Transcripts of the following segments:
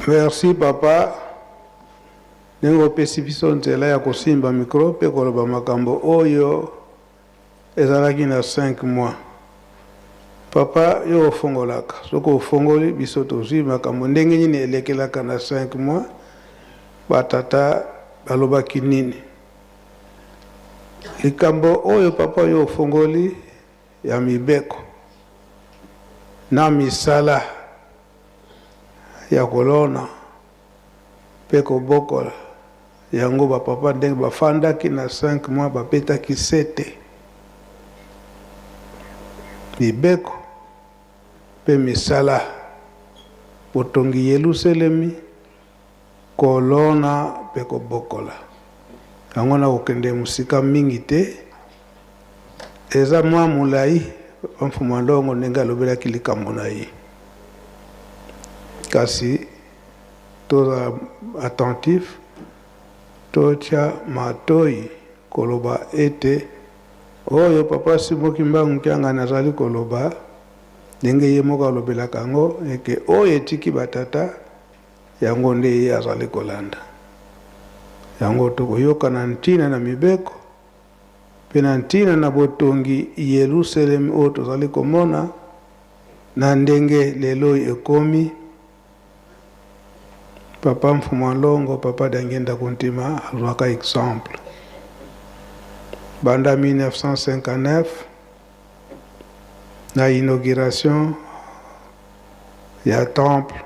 Merci papa ndenge opesi biso nzela ya kosimba micro mpe koloba makambo oyo ezalaki na 5 mois. Papa yo ofongolaka, soki ofongoli biso tozwi makambo ndenge nini elekelaka na 5 mois, ba tata balobaki nini. Likambo oyo papa yo ofongoli ya mibeko na misala ya kolona mpe kobokola yango, ba papa ndenge bafandaki na 5 mois babetaki sete mibeko mpe misala, botongi Yeluselemi, kolona mpe kobokola yango. Na kokende mosika mingi te, eza mwa molai Mfumu Alongo ndenge alobelaki likambo na ye, kasi tozala attentif, totya matoi koloba ete oyo papa Simon Kimbangu Kiangani azali koloba, ndenge ye moko alobelaka yango, eke oyo etiki batata yango nde ye azali kolanda yango. Tokoyoka na ntina na mibeko mpe na ntina na botongi Yerusalemi oyo tozali komona na ndenge lelo ekomi. Papa Mfumu Alongo, papa Diangienda Kuntima azwaka exemple banda 1959 na inauguration ya temple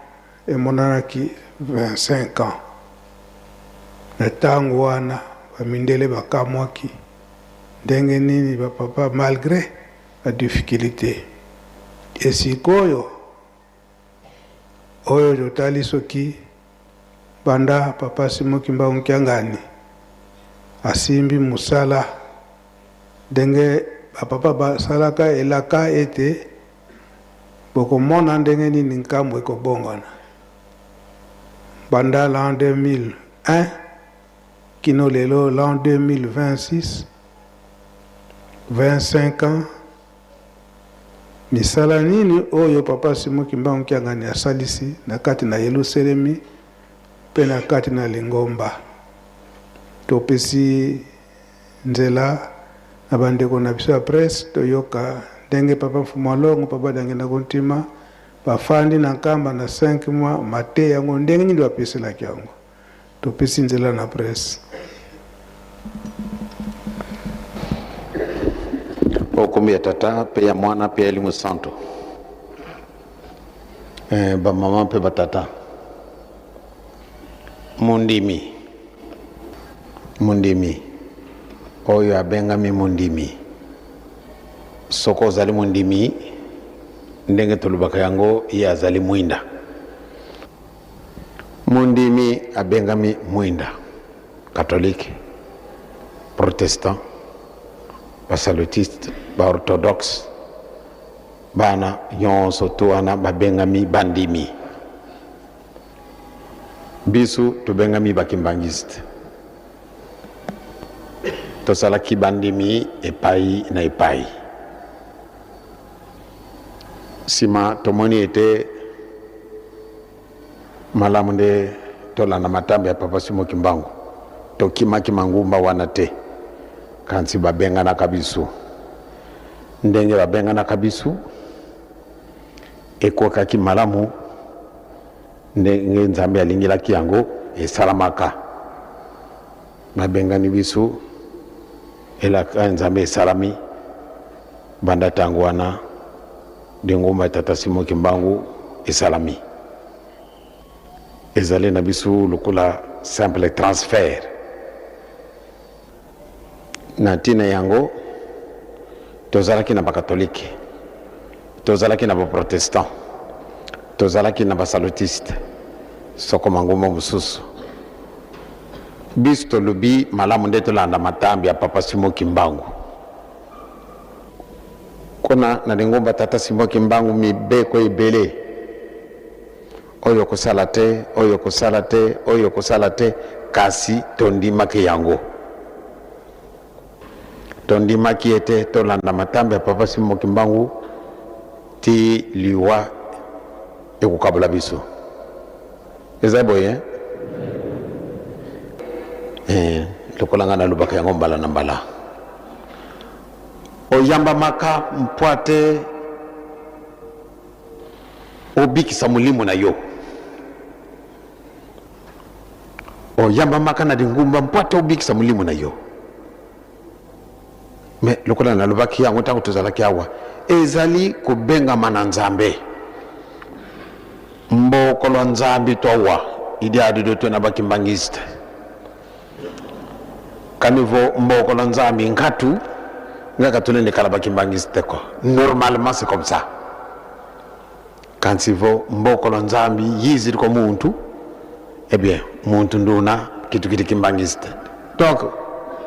emonanaki 25 ans. Na ntango wana bamindele bakamwaki ndenge nini bapapa malgré ba difficulté. Esikoyo oyo totali soki banda papa Simon Kimbangu Kiangani asimbi mosala, ndenge bapapa basalaka elaka ete bokomona ndenge nini nkambo ekobongwana, banda l'an 2001 kino lelo l'an 2026, 25 ans, misala nini oyo papa Simon Kimbangu Kiangani asalisi na kati na Yelusalemi mpe na kati na lingomba. Topesi nzela na bandeko na biso ya presse toyoka ndenge papa Mfumu Alongo, papa Diangienda Kuntima bafandi na Nkamba na 5 mois, mateya yango ndenge nini bapeselaki yango. Topesi nzela na presse. O kombo ya Tata mpe ya Mwana mpe ya Elimo Santo. Eh, bamama mpe batata, mondimi, mondimi oyo abengami mondimi, soko ozali mondimi, ndenge tolobaka yango, ye azali mwinda. Mondimi abengami mwinda, Katolike, Protestant, ba Salutiste, ba Orthodoxe, bana nyonso tu wana babengami bandimi. Bisu tobengami ba Kimbanguiste. Tosalaki bandimi epai na epai. Sima tomoni ete malamu nde tolanda matambe ya Papa Simon Kimbangu. Tokimaki mangumba wana te, kasi babenganaka biso. Ndenge babenganaka biso ekokaki malamu ndenge Nzambe alingelaki yango esalamaka. Babengani biso, elaka ya Nzambe esalami. Banda tango wana lingomba ya Tata Simon Kimbangu esalami. Ezali na biso lokola simple transfert. Na ntina yango tozalaki na bakatolike, tozalaki na baprotestant, tozalaki na basalutiste, soko mangomba mosusu. Biso tolobi malamu nde tolanda matambe ya Papa Simon Kimbangu. Kuna na lingomba Tata Simon Kimbangu mibeko ebele, oyo kosala te, oyo kosala te, oyo kosala te, kasi tondimaki yango. Tondimaki ete tolanda matambe ya Papa Simon Kimbangu ti liwa ekokabola biso. Eza boye eh, lokola ngai nalobaka yango mbala na mbala, oyambamaka mpo te obikisa molimo na yo, oyambamaka na lingumba mpo te obikisa molimo na yo. Me lokola nalobaki yango ntango tozalaki awa, ezali kobengama na Nzambe mbokolo Nzambe towa idi adudo to na bakimbangiste kanivo mbokolo Nzambe nkatu ngaka tunene kala bakimbangiste ko normalement c'est comme ça kansivo mbokolo Nzambe yizili ko muntu eh bien muntu nduna kitu kiti kimbangiste donc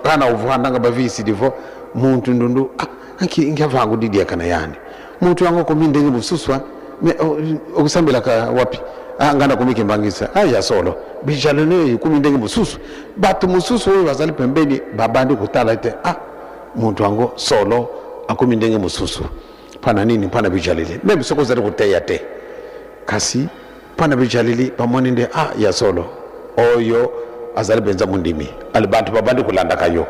kana uvandanga bavisi divo muntu ndundu ah, anki ngiavangu didiakana yani muntu yango komi ndenge mosusu me okusambelaka wapi ah, nga nakomi kimbangisa ah, ya solo bijalone ekomi ndenge mosusu bato mosusu oyo bazali pembeni babandi kotala ete ah, muntu yango solo akomi ndenge mosusu mpo na nini mpo na bijaleli meme soki ozali koteya te kasi mpo na bijaleli bamoni nde ah, ya solo oyo azali mpenza mondimi ale bato babandi kolandaka yo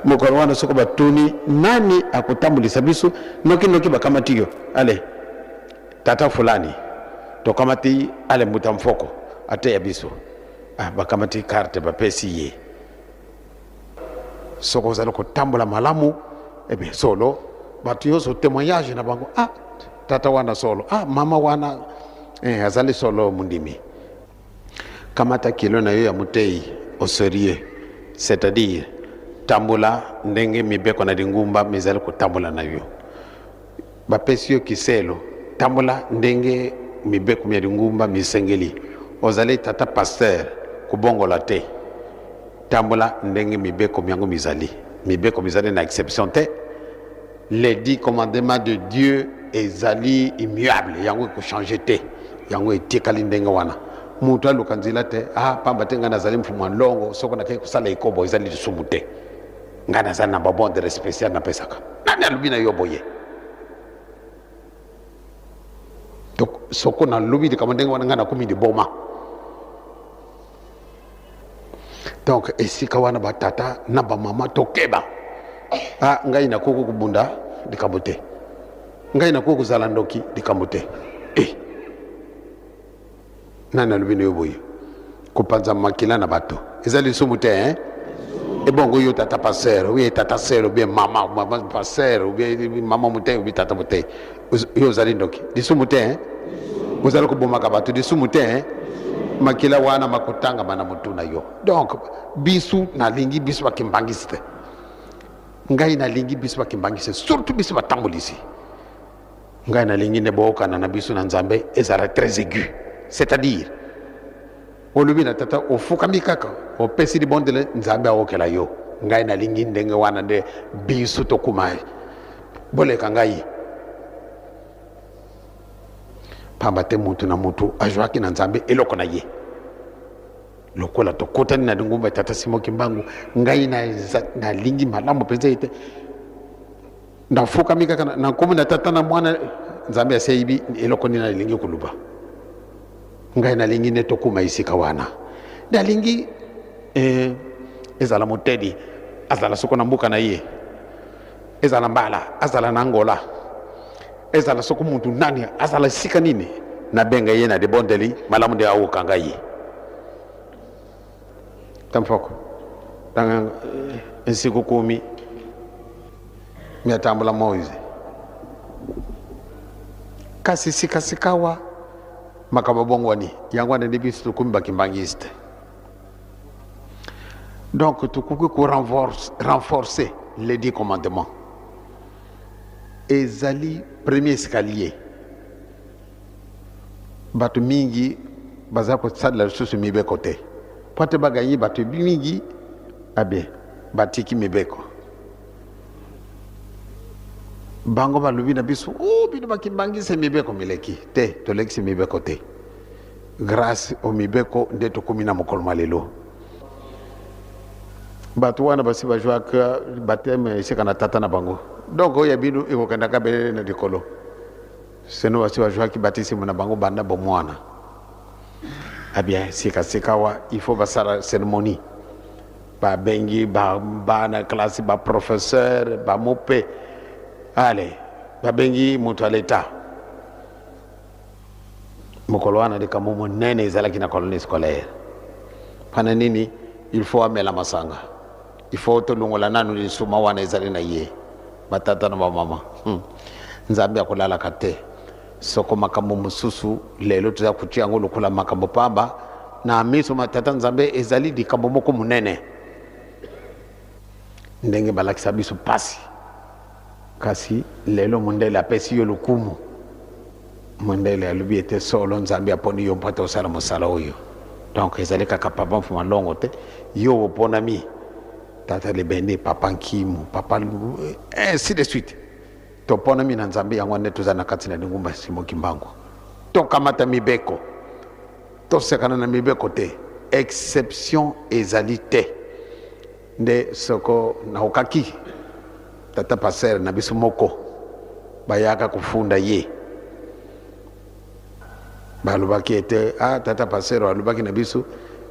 mokolo wana soko batuni nani akotambulisa biso noki noki bakamati yo ale tata fulani tokamati ale mbuta mfoko ateya biso ah, bakamati karte bapesi ye soki ozali kotambola malamu ebe solo bato nyonso témoignage na bango ah tata wana solo ah mama wana eh, azali solo mondimi kamata kilo na yo ya motei au sérieux c'est-à-dire tambola ndenge mibeko na lingumba mizali kotambola na yo bapesi yo kiselo tambola ndenge mibeko mya lingumba misengeli ozali tata pasteur kobongola te tambola ndenge mibeko myango mizali mibeko mizali na exception te les 10 commandements de Dieu ezali immuable yango ekochange te yango etikali ndenge wana moto aluka nzela te ah pamba te ngai nazali mfumu ya nlongo soko nakei kosala ekobo ezali lisumu te ngai nazali na babondele spécial napesaka nani alobi na yo boye donc soko nalobi likambo ndenge wana ngai nakomi liboma donc esika wana batata na bamama tokeba ah, ngai nakoki kobunda likambo te ngai nakoki kozala ndoki likambo te eh. Nani alobi na yo boye? Kopanza makila na bato eza lisumu te hein? Ebongo yo tata pasteur ou bien tata sœur ou bien mama mama pasteur ou bien mama motei ou bien tata motei, yo ozali ndoki lisumu te hein? Ozali kobomaka bato lisumu te hein? Makila wana makotangama na motu na yo. Donc bisu nalingi biso bakimbangisi te, ngai nalingi biso bakimbangisi surtout biso batambolisi Ngai nalingi nde bookana na biso na Nzambe ezala très aigu, c'est-à-dire olobi na tata ofukami kaka opesi libondele Nzambe aokela yo. Ngai nalingi ndenge wana nde biso tokuma boleka ngai, pamba te mutu na mutu azwaki na Nzambe eloko na ye. Lokola tokutani na lingomba ya tata Simon Kimbangu, ngai nalingi malamu mpenza ete nafukami kaka na nkombo na tata na mwana nzambe asi ayebi eloko nini nalingi koloba ngai nalingi nde tokóma esika wana nalingi eh, ezala moteli azala soko na mboka na ye ezala mbala azala na angola ezala soko mutu nani azala esika nini nabenga ye na libondeli malamu nde aoka ngai Tamfoko tanga nsiku kumi myatambula Moise kasi sikasikawa makambo bongwani yango wana nde biso tokomi bakimbangiste donc tokoki ko renforcer les 10 commandements ezali premier escalier Bato mingi baza kosalela lisusu mibeko te mpo te bagangi bato mingi abe batiki mibeko bango balobi na biso o oh, bino bakimbangisa mibeko mileki te tolekisi mibeko te grâce o mibeko nde tokomi na mokolo mwa lelo bato wana basi bazwaka bateme esika na tata na bango donc oyo ya bino ekokendaka belele na likolo Seno basi bazwaki batisimo na bango banda bomwana. Ah bien, sika sikawa il faut basala cérémonie, babengi bana classe, ba professeur, ba mupe, allez, babengi moto ya leta. Mokolo wana likambo monene ezalaki na colonie scolaire. Mpana nini? Il faut amela masanga, il faut tolongola nanu lisuma wana ezali na ye. Batata na bamama, Nzambe akolalaka te. Soko makambo mosusu lelo toza kotia yango lokola makambo pamba, na miso ma tata Nzambe ezali likambo moko monene. Ndenge balakisa biso pasi, kasi lelo mondele apesi yo lokumu. Mondele alobi ete solo Nzambe aponi yo mpo ete osala mosala oyo. Donc ezali kaka papa Mfuma Longo te, yo oponami tata Lebende, papa Nkimu, papa Lu, ainsi de suite. Toponami na Nzambe, yango nde toza na kati na lingumba Simon Kimbangu. Tokamata mibeko, tosekana na mibeko te, exception ezali te. Nde soko naokaki tata pasteur na biso moko bayaka kofunda ye, balobaki ete ah, tata pasteur alobaki na biso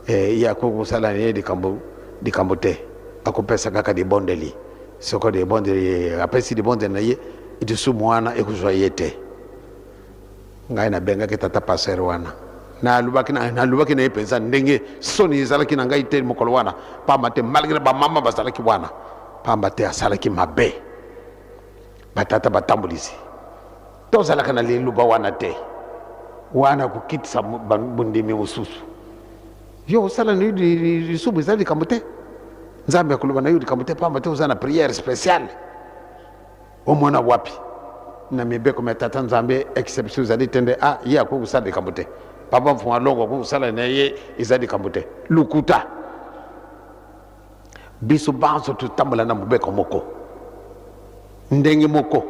ye akoki kosala ye likambo te, akopesa kaka libondeli. Soko libondeli apesi libondeli na ye, lisumu wana ekozwa ye te. Ngai nabengaki tata pasteur wana, nalobaki na ye mpenza ndenge soni ezalaki na ngai te mokolo wana, pamba te malgré bamama bazalaki wana, pamba te asalaki mabe. Batata batambolisi tozalaka na liloba wana te, wana kokitisa bondimi mosusu. Yo osala na yo lisumu eza likambo te, Nzambe akoloba na yo likambo te, pamba te oza na prière spéciale. Omona wapi na mibeko mya tata Nzambe exception ezali te nde ah, ye akoki kosala likambo te, papa Mfuma Longo akoki kosala na ye eza likambo te. Lokuta. Biso banso totambola na mobeko moko, ndenge moko,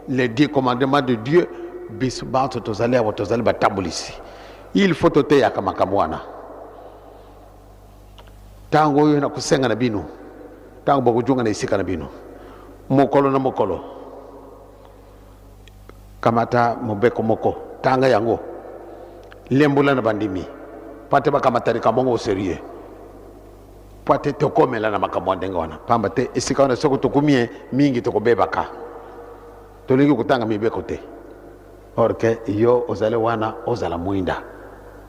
les 10 commandements de Dieu. Biso banso tozali awa, tozali batambolisi. Il faut toteyaka makambo wana. Ntango oyo nakosenga na bino, ntango bokozonga na esika na bino, mokolo na mokolo, kamata mobeko moko, tanga yango, lembola na bandimi, mpo ate bakamata likambo yango au sérieux, mpo ate tokomela na makambo ya ndenge wana. Pamba te esika wana soki tokomi ye mingi tokobebaka, tolingi kotanga mibeko te. Or ke yo ozali wana, ozala mwinda,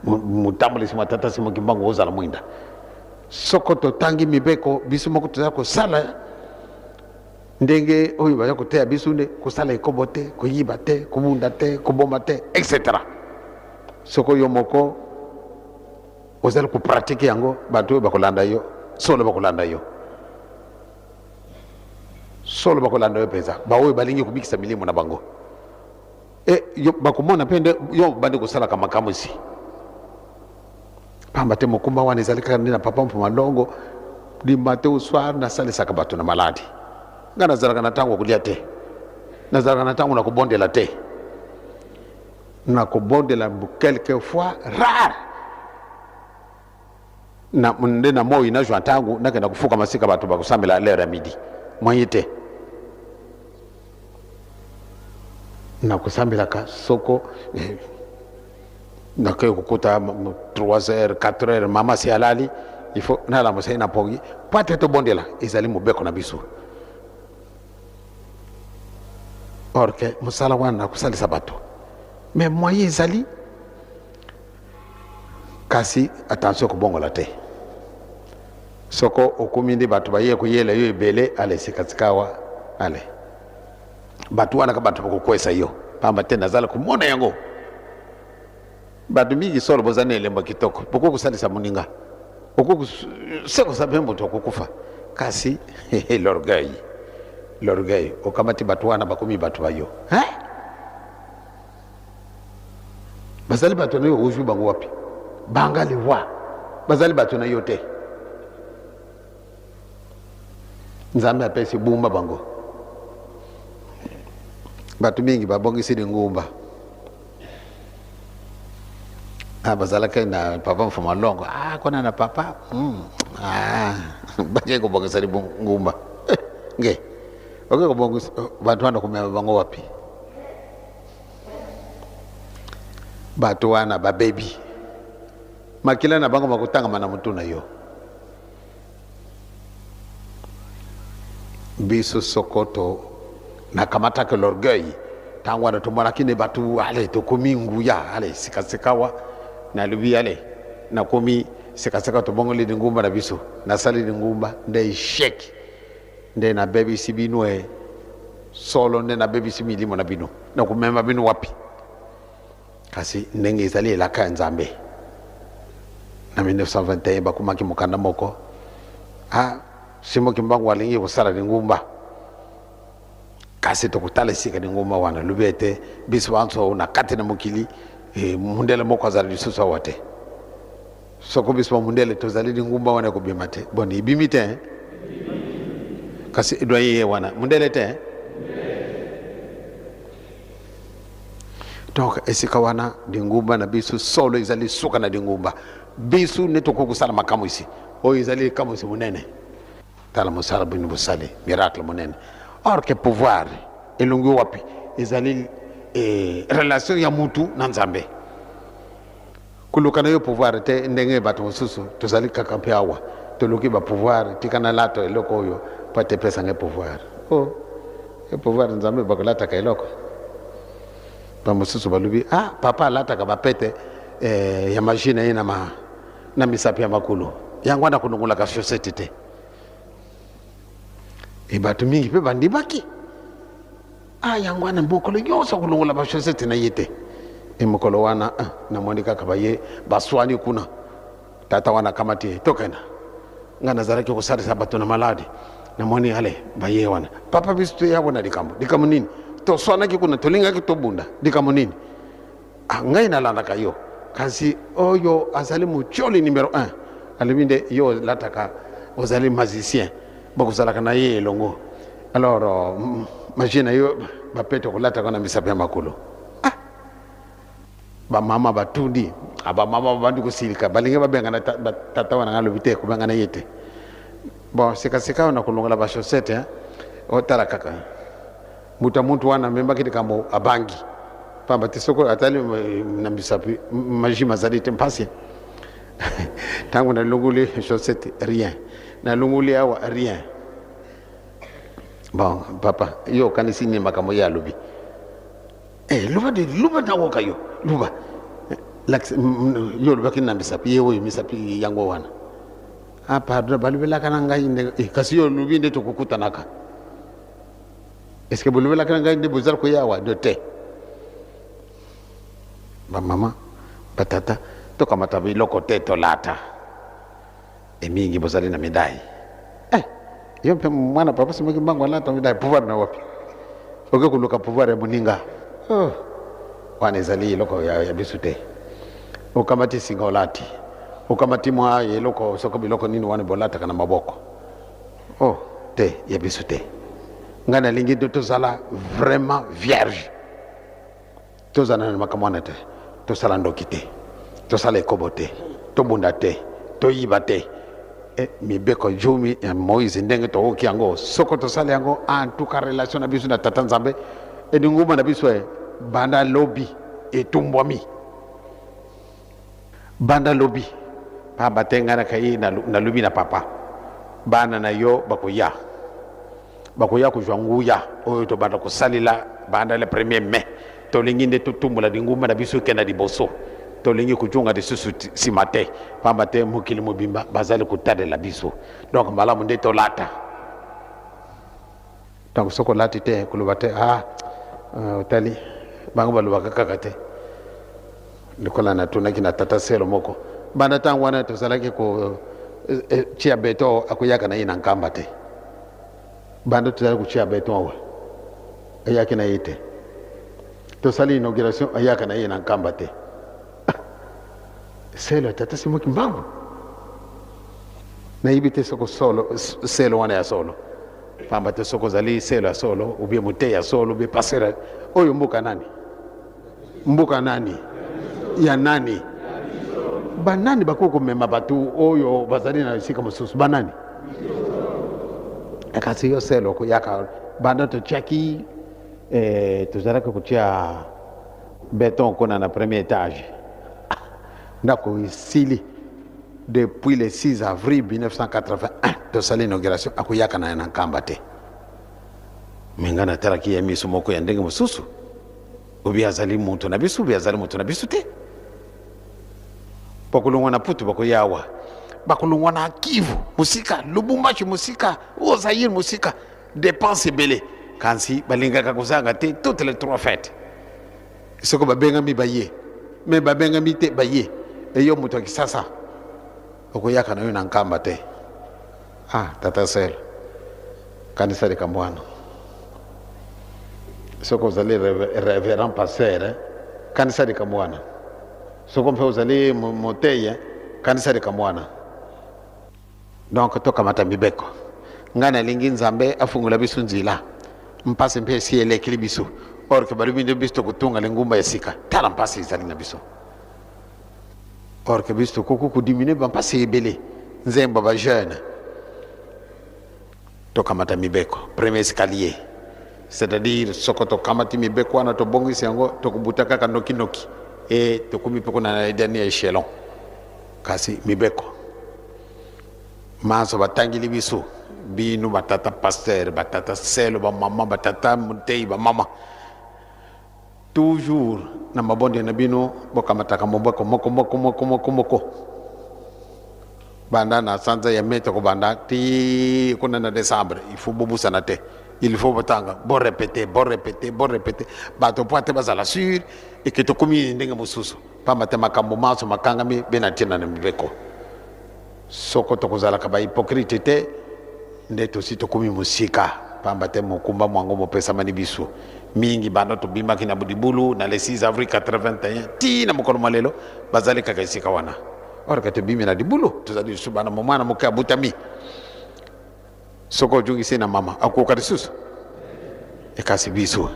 motambolisi mwa tata Simon Kimbangu, ozala mwinda. Soko totangi mibeko, biso moko toza kosala ndenge oyo baza koteya biso, nde kosala ekobo te, koyiba te, kobunda te, koboma te, etc. Soko yo moko ozali kopratike yango, bato oyo bakolanda yo solo bakolanda yo, solo bakolanda yo mpenza. Baoyo balingi kobikisa milimo na bango, e yo bakomona mpe nde yo bandi kosalaka makambo esi. Pamba te mokumba wana ezali kaka nde na papa Mfuma Longo. Du matin au soir nasalisaka bato na maladi. Ngai nazalaka na ntango ya kolia te, nazalaka na ntango na kobondela te. Na kobondela quelquefois rare na nde na moi nazwa ntango nakenda kofuka masika bato bakosambela l'heure ya midi, moyen te. Nakosambelaka soko nakei kokuta 3 heures, 4 heures, mama si alali, il faut nalamusa ye na pongi po ate tobondela. Ezali mobeko na biso. Or ke mosala wana nakosalisa bato, mais moyen ezali, kasi attention kobongola te. Soko okomi nde bato baye koyela yo ebele, ale sikatika awa, ale bato wana ka bato bakokwesa yo, pamba te nazala komona yango. Bato mingi solo boza na elembo kitoko, bokoki kosalisa moninga, okoki sekosa mpe moto akokufa, kasi l'orgueil, l'orgueil okamati bato wana bakomi bato ba yo, hein? Bazali bato na yo, ozwi bango wapi? Banga liwa, bazali bato na yo te. Nzambe apesi bumba bango. Bato mingi babongisi lingumba. Ah, bazalaki na papa Mfuma Longo, ah, kuna na papa ah, bakei kobongisa lingumba. Nge oke kobongisa bato wana, komema bango wapi? Bato wana babebi. Makila na bango makotangama na motu na yo. Biso soko to nakamataki l'orgueil ntango wana tomonaki nde bato ale tokomi nguya ale sikasikawa nalobi ale nakomi sikasika tobongoli lingumba na biso nasali lingumba nde echec nde nabebisi bino e solo nde nabebisi milimo na bino nakomema bino wapi Kasi ndenge ezali elaka ya Nzambe, na 1921 bakomaki mokanda moko, ah, Simon Kimbangu alingi kosala lingumba, kasi tokotala esika lingumba wana lobi ete biso banso na kati na mokili e, mundele moko azala lisusu awa te. Soko biso bamundele tozali lingumba wana ekobima te. Boni ebimi te eh? Kasi doyen ye wana mundele te eh? Donc esika wana lingumba na biso solo ezali suka na lingumba biso nde tokoki kosala makamwisi oyo ezali likamwisi monene. Tala mosala bino bosali miracle monene or que pouvoir elongi wapi ezali eh, relation ya mutu na Nzambe. Koluka na yo pouvoir te ndenge bato mosusu tozali kaka mpe awa toluki ba pouvoir tika nalata eloko oyo mpo ete epesa ngai pouvoir. Oh, e pouvoir Nzambe bakolataka eloko. Ba mosusu balobi ah papa alataka bapete eh, ya magie na ye na, ma, na misapi ya makolo yango wana kolongolaka chaussette te. E bato mingi mpe bandimaki Ah, yango wana mokolo nyonso akolongola ba chaussette na ye te. E mokolo wana ah, namoni kaka baye baswani kuna. Tata wana akamati ye, tokenda. Nga nazalaki kosalisa bato na maladi. Namoni ale baye wana. Papa biso toya wana likambo. Likambo nini? Toswanaki kuna tolingaki tobunda. Likambo nini? Ah, ngai nalandaka yo. Kasi oyo azali motioli numero 1. Alobi nde yo olataka ozali magicien. Bokozalaka na ye elongo. Alors euh, magie na yo bapete okolataka na misapi ya makolo. Ah! Bamama batuni, ah, bamama babandi kosilika, balingi babengana tata wana, ngai alobi te, kobengana ye te. Bon, sikasika oyo nakolongola ba chaussette, hein? Otala kaka moto ya muntu wana amemaki likambo abangi pamba te soko atali eh, na misapi magie mazali te mpasi ntango nalongoli chaussette rien nalongoli awa rien bon papa yo okanisi nini makambo ye alobi eh, loba de loba nakoka yo loba eh, yo olobaki na misapi ye oyo misapi yango wana ah pardon balobelaka na ngai ndenge eh, kasi yo olobi nde tokokutanaka est ce que bolobelaka na ngai nde bozali koya awa do te bamama batata tokamata biloko te tolata emingi bozali na midai eh, yo mpe mwana papa somoki mbango alata midai pouvoir na wapi oke koluka pouvoir ya moninga oh. wana ezali eloko ya, ya biso te okamati singa olati okamati mwa eloko soko biloko nini wana bolataka na maboko oh te ya biso te ngai nalingi nde tozala vraiment vierge tozala na makambo wana te tosala ndoki te tosala ekobo te tobunda te toyiba te e, mibeko jumi ya moise ndenge tokoki yango soko tosala yango en tout cas relation na biso na tata nzambe elinguma na biso e banda lobi etumbwami Banda lobi pamba te ngai nakeyi nalobi na papa bana na yo bakoya bakoya kozwa nguya oyo tobanda kosalela banda le premier mai tolingi nde totumbola lingumba na biso ekenda liboso tolingi kozonga lisusu nsima te pamba te mokili mobimba bazali kotalela biso donc malamu nde tolata Donc soki olati te koloba te ah euh, otali bango balobaka kaka te lokola natunaki na tata selo moko banda ntango wana tozalaki kotia eh, beton akoyaka na ye na nkamba te banda tozali kotia beton awa ayaki na ye te tosali inauguration ayaka na ye na nkamba te selo ya tata simoki mbangu nayebi te soko solo selo wana ya solo pamba te soki ozali selo ya solo ubie moteyi ya solo ubie pasteur oyo mboka nani mboka nani ya nani banani bakoki komema bato oyo bazali na esika mosusu banani kasi yo selo koyaka banda totiaki eh, tozalaki kotia beton kuna na premier étage ndako esili Depuis le 6 avril 1981 tosali inauguration, akoyaka na ye na Nkamba te. Me ngai natalaki ye miso moko ya ndenge mosusu, obi azali moto na biso, obi azali moto na biso te. Bakolongwa na Putu bakoya awa, bakolongwa na Kivu mosika, Lubumbashi mosika, o Zaire mosika, dépense ebele, kasi balingaka kozanga te toutes les trois fêtes. Soko babengami baye, me babengami te baye. Eyo moto ya Kisasa okoyaka na yo na Nkamba te. Ah, tata sel, kanisa likambo wana. Soki ozali révérend pasteur, eh, kanisa likambo wana. Soko mpe ozali motei, eh, kanisa likambo wana. Donc tokamata mibeko. Ngai nalingi Nzambe afungola biso nzela, mpasi mpe esi elekeli biso, or ke balobi nde biso tokotunga lingumba ya sika. Tala mpasi ezali na biso, or ke biso tokoki kodimine bampasi ebele. Nzembo ba jeune, tokamata mibeko, premier escalier, c'est-à-dire soko tokamati mibeko wana, tobongisi yango, tokobuta kaka nokinoki e tokomi mpe kuna na dernier échelon. Kasi mibeko manso batangeli biso, bino batata pasteur, batata selo, bamama, batata motei, bamama, toujours na mabonde na bino bokamataka mobeko moko moko moko moko moko, banda na sanza ya mai tokobanda ti kuna na décembre. Il faut bobusana te, il faut botanga, borépéter, borépéter, borépéter bato po ate bazala sûr eke tokomi ndenge mosusu, pamba te makambo manso makangami be na ntina na mibeko. Soko tokozalaka bahypocrite te, nde tosi tokomi mosika, pamba te mokumba mwango mopesamani biso mingi banda tobimaki na libulu na le 6 avril 81 ti na mokolo mwa lelo, bazali kaka esika wana. Or ke tobimi na libulu, tozali lisusu bana. Mwana moke abutami, soki ojungisi na mama, akoka lisusu. Ekasi biso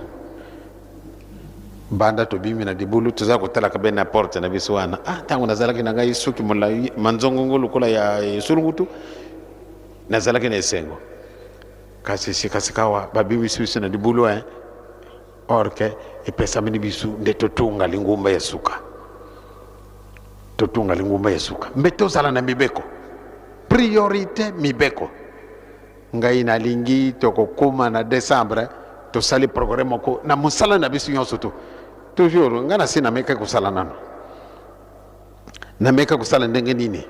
banda tobimi na libulu, toza kotalaka be na porte na biso wana. Ah, ntango nazalaki na ngai suki molai manzongongo lokola ya esulungutu, nazalaki na esengo. Kasi sikasikawa babimisi biso na libulu, hein, or ke epesamini biso nde totunga lingumba ya suka, totunga lingumba ya suka mbe tozala na mibeko, priorité mibeko. Ngai nalingi tokokóma na décembre, tosali progrès moko na mosala na biso nyonso. To toujours ngai nasi nameka kosala nano, nameka kosala ndenge nini.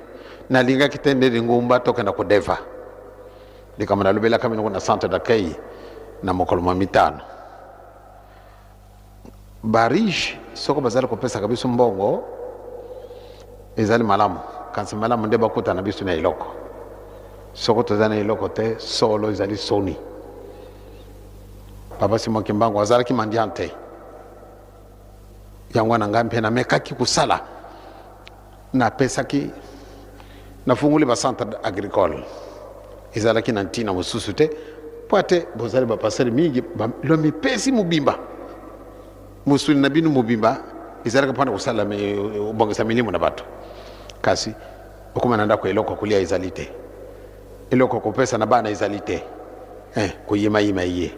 Nalingaki te nde lingumba tokenda kodeva likambo nalobelaka minoko na centre d'accueil na mokolo mwa mitano. Bariche soko bazali kopesaka biso mbongo, ezali malamu, kasi malamu nde bakutana biso na eloko. Soko toza na eloko te, solo ezali soni. Papa Simon Kimbangu azalaki mendiant te. Yango wana ngai mpe namekaki kosala, napesaki, nafungoli bacentre agricole. Ezalaki na ntina mosusu te, mpo ate bozali bapasteur mingi, lomipesi mobimba, mosuni na bino mobimba ezalaki mpona kosala obongisa milimo na bato. Kasi okóma na ndako, eloko kolia ezali te, eloko kopesa na bana ezali te, eh, koyimayima ye,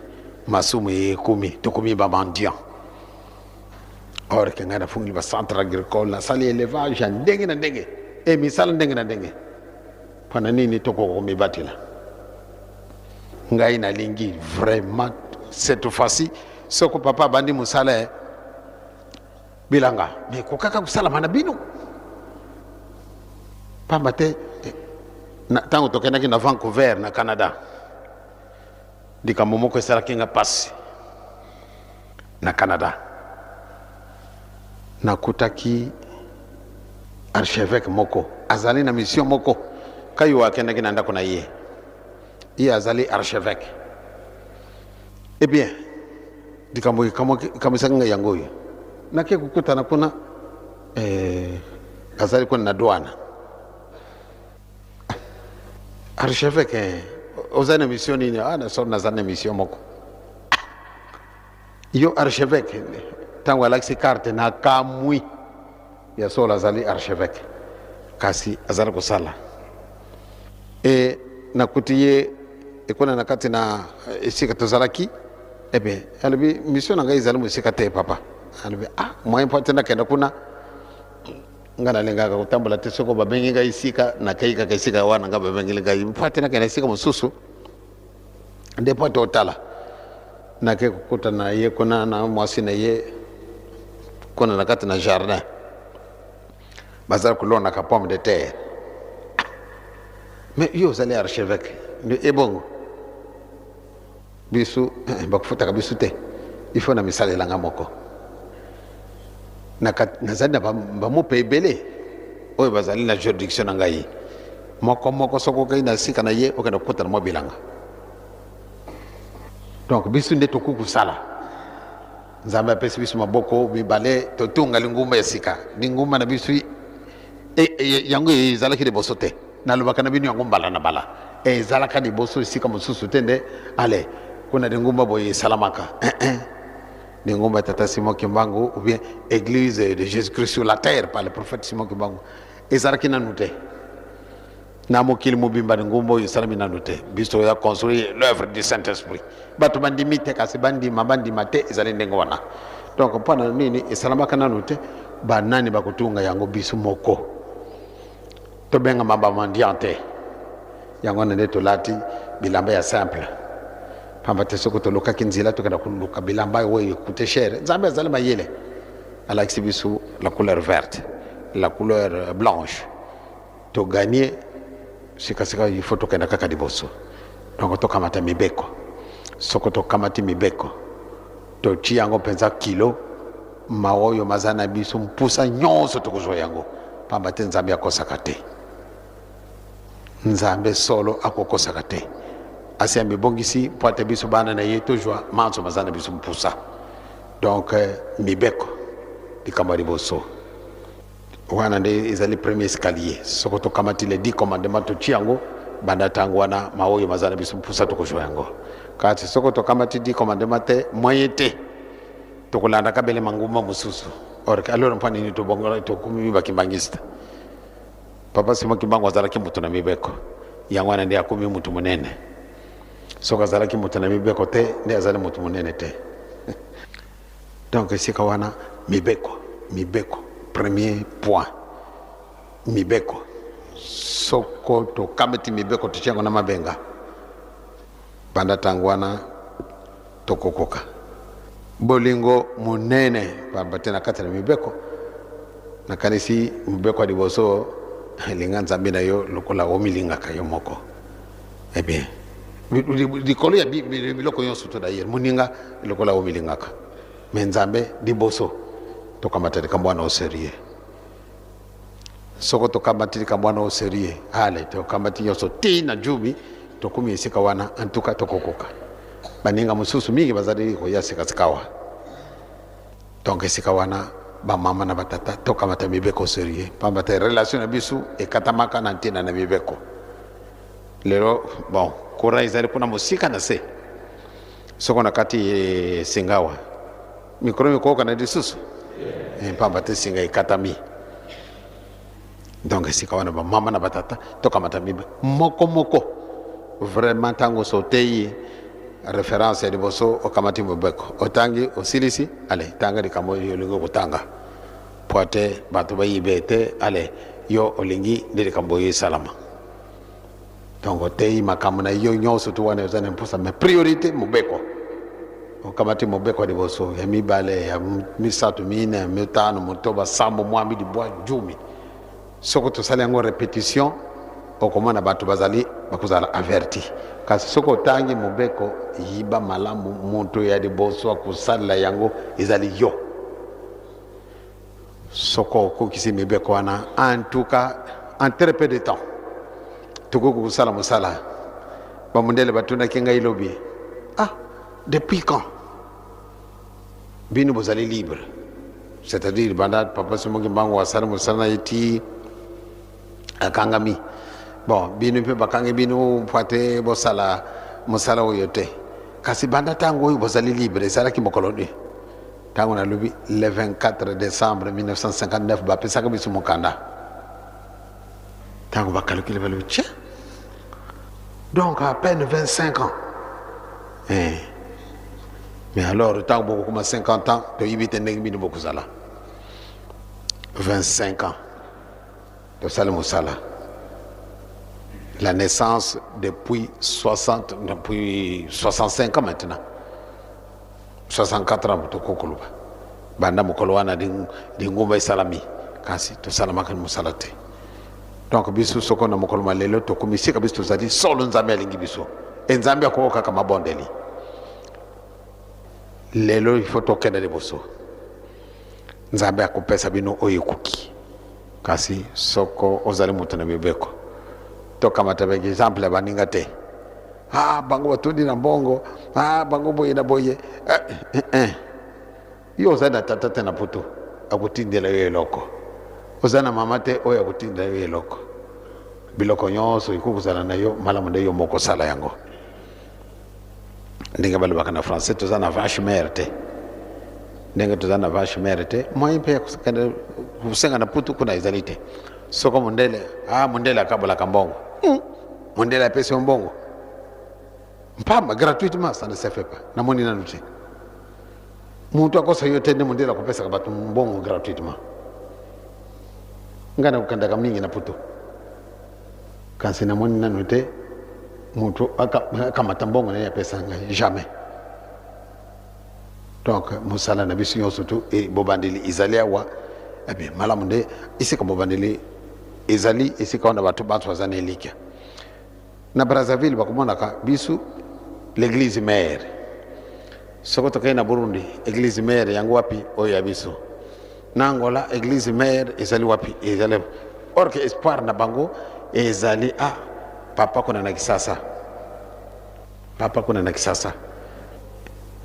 masumu ekomi, tokomi bamendiant. Or ke ngai nafungoli bacentre agricole, nasali élevage ya ndenge na ndenge, e misala ndenge na ndenge. Mpona nini tokoka komibatela? Ngai nalingi vraiment cette fois-ci, soko papa abandi mosala ye bilanga, me kokaka kosalama na bino, pamba te ntango tokendaki na Vancouver na Canada, likambo moko esalaki nga mpasi. Na Canada nakutaki archevêque moko azali na mission moko. Kayo akendaki na ndako na ye, ye azali archevêque. Eh bien, likambo ekamwisaki ngai yango oyo: nake kokutana kuna, azali kuna na douane. Archevêque, ozali na mission nini? Ah, na naza na mission moko. Yo archevêque? Ntango alakisi carte, na kamwi. Ya solo azali archevêque, kasi azali kosala. E nakuti ye ekona na kati na esika tozalaki. Eh bien, alobi: "Mission na ngai ezali mosika te, papa." Alobi: "Ah, moyen mpo ate nakenda kuna." Nga nalingaka kotambola te, soko babengi ngai esika, nakei kaka esika wana nga babengeli ngai, mpo ate nakende esika mosusu nde mpo ate otala. Nake kokutana na ye kuna na mwasi na ye kuna na kati na jardin, bazali kolonaka pomme de terre. Mais yo ozali archevêque nde ebongo bisu bakofutaka bisu te, il faut na misalela nga moko. Nazali na bamope ebele oyo bazali na juridiction na ngai moko moko, soki okei na esika na ye okende kokutana mwa bilanga. Donc bisu nde tokoki kosala. Nzambe apesi biso maboko mibale, totunga lingumba ya sika. Lingumba na biso yango ezalaki liboso te, nalobaka na bino yango mbala na mbala, ezalaka liboso esika mosusu te nde ale kuna lingumba boye esalamaka. Lingumba ya tata Simon Kimbangu ou bien église de Jésus-Christ sur la terre par le prophète Simon Kimbangu ezalaki nanu te na mokili mobimba. Lingumba oyo esalami nanu te. Biso toya construire l'œuvre du Saint-Esprit. Bato bandimi te, kasi bandima bandima te, ezali ndenge wana. Donc mpo na nini esalamaka nanu te? Banani bakotunga yango? Biso moko. Tobengama bamendiant te. Yango wana nde tolati bilamba ya simple, pamba te soki tolukaki nzela tokenda koluka bilamba oyo ecoûte cher, Nzambe azali mayele, alakisi biso la couleur verte, la couleur blanche, togagner sikasika. Il faut tokenda kaka liboso. Donc tokamata mibeko. Soko tokamati mibeko, totia yango mpenza kilo, mawa oyo maza na biso mpusa nyonso tokozwa yango, pamba te Nzambe akosaka te. Nzambe solo akokosaka te. Asi amibongisi mpo ate biso bana na ye tozwa manso maza na biso mpusa. Donc mibeko, likambo ya liboso wana nde ezali premier escalier. Soko tokamati les 10 commandements, totia yango, banda ntango wana maoyo maza na biso mpusa tokozwa yango. Kasi soko tokamati 10 commandements te, moyen te, tokolandaka bele mangumba mosusu. Or alors mpo nini tobongola, tokomi bakimbangiste? Papa Simon Kimbangu azalaki moto na mibeko, yango wana nde akomi moto monene. Soki azalaki moto na mibeko te, nde azali moto monene te. Donc esika wana mibeko, mibeko, premier point, mibeko. Soko tokamati mibeko, totia yango na mabenga, banda ntango wana tokokoka bolingo monene, pamba te na kati na mibeko, nakanisi mibeko ya liboso: linga Nzambe na yo lokola omilingaka yo moko. Eh bien, likolo ya biloko nyonso to d'ailleurs moninga lokola omilingaka, mais Nzambe liboso. Tokamata likambo wana au sérieux. Soko tokamati likambo wana au sérieux, ale tokamati nyonso ti na jubi, tokomi esika wana, en tout cas tokokoka. Baninga mosusu mingi bazali koya sikasika awa. Donc esika wana, bamama na batata, tokamata mibeko sérieux, pamba te relation na biso ekatamaka na ntina na mibeko. Lelo, bon, courant ezali kuna mosika na se. Soko na kati singa awa, mikro mikoyoka na lisusu, pamba te singa ekatami. Donc esika wana, bamama na batata, tokamata mibe moko moko vraiment. Ntango so oteyi référence ya liboso, okamati mobeko, otangi, osilisi, ale tanga likambo oyo olingi kotanga, po ate bato bayibe te. Ale yo olingi nde likambo oyo esalama. Donc oteyi makambo na yo nyonso tu wana eza na mposa, mais priorité mobeko. Okamati mobeko ya liboso, ya mibale, ya misato, mine, mitano, motoba, sambo, mwambi, libwa, jumi. Soki tosali yango répétition, okomona bato bazali bakozala averti. Kasi soki otangi mobeko, yiba malamu, moto ya liboso akosalela yango ezali yo. Soko okokisi mibeko wana, en tout cas en très peu de temps tokoki kosala mosala. Bamondele batunaki ngai lobi: "Ah, depuis quand bino bozali libre?" C'est-à-dire banda papa Simon Kimbangu asali mosala na ye ti akangami. Bon, bino mpe bakangi bino mpo te bosala mosala oyo te, kasi banda ntango oyo bozali libre ezalaki mokolo nini? Ntango nalobi le 24 décembre 1959 bapesaka biso mokanda. Ntango bacalculer, balobi: "Tiens, donc à peine 25 ans." Eh. Mais alors ntango bokokoma 50 ans, toyebi te ndenge bino bokozala. 25 ans. Tosali mosala. La naissance depuis 60, depuis 65 ans maintenant. 64 ans tokokoloba. Banda mokolo wana lingomba esalami kasi tosalamaka mosala te. Donc biso soko na mokolo ma lelo tokomi sika biso tozali solo Nzambe alingi biso. E Nzambe akokaka mabondeli. Lelo il faut tokende liboso. Nzambe akopesa bino oyo ekoki. Kasi soko ozali moto na mibeko, tokamata ba exemple ya baninga te. Ah, bango batondi na mbongo, ah, bango boye na boye. Eh, eh, eh. Yo ozali na tata te na poto akotindela yo eloko, oza na mama te oyo akotindela yo eloko. Biloko nyonso ekoki kozala na yo malamu nde yo moko osala yango. Ndenge balobaka na français, toza na vache mère te. Ndenge toza na vache mère te, moyen mpe ya kosenga na putu kuna ezali te. Soko mondele, ah, mondele akabolaka mbongo. Mondele apesi yo mbongo mpamba gratuitement, ça ne se fait pas. Namoni nanu te moto akosa yo te nde mondele akopesaka bato mbongo gratuitement. Ngai nakokendaka mingi na putu, kasi namoni nanu te moto akamata mbongo na ye apesa ngai, jamais. Donc mosala na biso nyonso tu e bobandeli ezali awa. Eh bien, malamu nde esika bobandeli ezali, esika wana bato banso baza na elikya. Na Brazzaville bakomonaka biso l'église mère. Soko tokei na Burundi, église mère yango wapi? Oyo ya biso. Na Angola, église mère ezali wapi? Ezali or que espoir na bango ezali ah, papa kuna na Kisasa, papa kuna na Kisasa.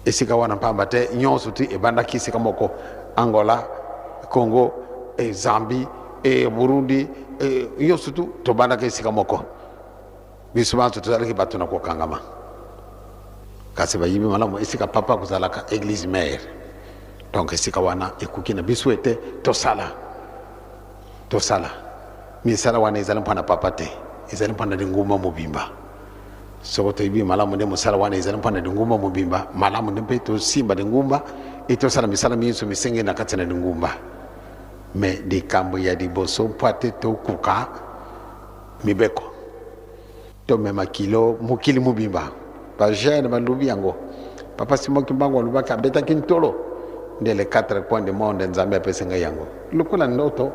Esika wana pamba te nyonso ti ebandaki esika moko. Angola, Congo, e Zambie, e Burundi, e nyonso tu tobandaki esika moko. Biso banso tozalaki bato na kokangama, kasi bayibi malamu esika papa kozalaka église mère. Donc esika wana ekoki na biso ete tosala, tosala misala wana ezali mpona papa te, ezali mpona lingomba mobimba. Soko toyebi malamu nde mosala wana ezali mpona lingomba mobimba, malamu nde mpe tosimba lingomba e tosala misala minso misengeli na kati na lingomba. Me likambo ya liboso mpo ate tokoka mibeko, tomema kilo mokili mobimba. Ba jeune balobi yango. Papa Simon Kimbangu alobaki, abetaki ntolo nde les quatre coins du monde Nzambe apesi ngai yango lokola ndoto.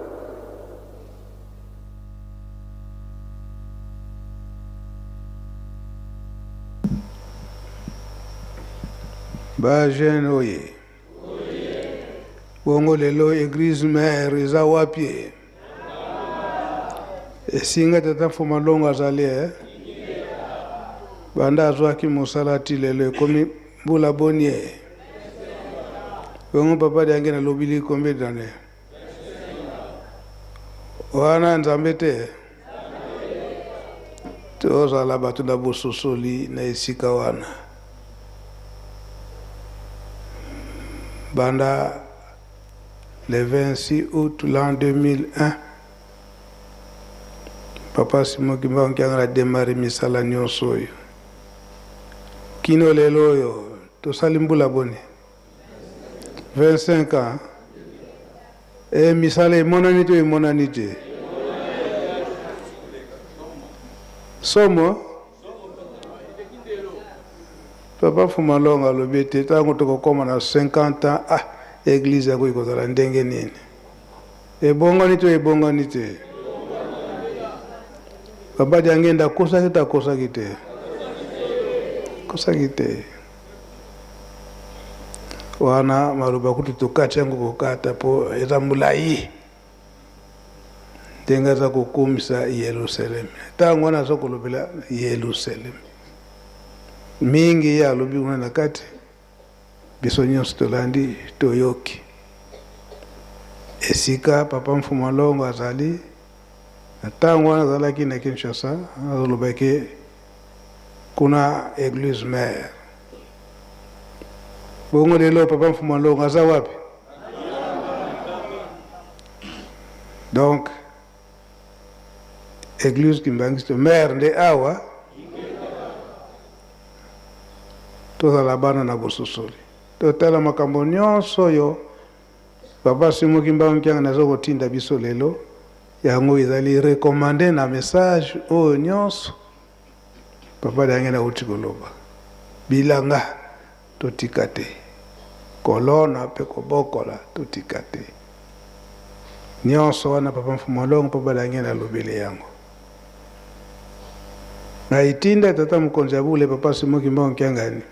Ba jeune oye. Bongo lelo église mère eza wapi? Esinga tata Mfuma Longo azali eh? Banda azwaki mosala ti lelo ekomi mbula boni eh? Bongo papa Diange nalobili combien d'années? Wana Nzambe te? Tozala bato na bososoli na esika wana. Banda le 26 août l'an 2001, Papa Simon Kimbangu Kiangani a démarré misala nyonso oyo. Kino lelo oyo tosali mbula boni? 25 ans. E misala emonani to emonani te? Somo Papa Fumalonga alobi ete ntango tokokoma na 50 ans, ah, eglise yango ekozala ndenge nini? Ebongani to ebongani te? Papa Diangenda akosaki to akosaki te? Akosaki te. Wana maloba kutu tokati yango kokata po eza molayi ndenge aza kokumisa Yerusaleme. Ntango wana aza kolobela Yerusaleme mingi, ye alobi kuna na kati, biso nyonso tolandi toyoki esika Papa Mfumu Alongo azali na ntango wana azalaki na Kinshasa, azolobaki kuna église mère. Bongo lelo Papa Mfumu Alongo aza wapi? Donc église Kimbanguiste mère nde awa, tozala bana na bososoli, totala makambo nyonso oyo Papa Simon Kimbangu Kiangani aza kotinda biso lelo. Yango ezali recommande na message oyo nyonso Papa Diangienda awuti koloba. Bilanga totika te, kolona pe kobokola totika te. Nyonso wana Papa Mfumu Alongo Papa Diangienda alobeli yango. Na etinda ya Tata Mokonzi ya Bule Papa Simon Kimbangu Kiangani,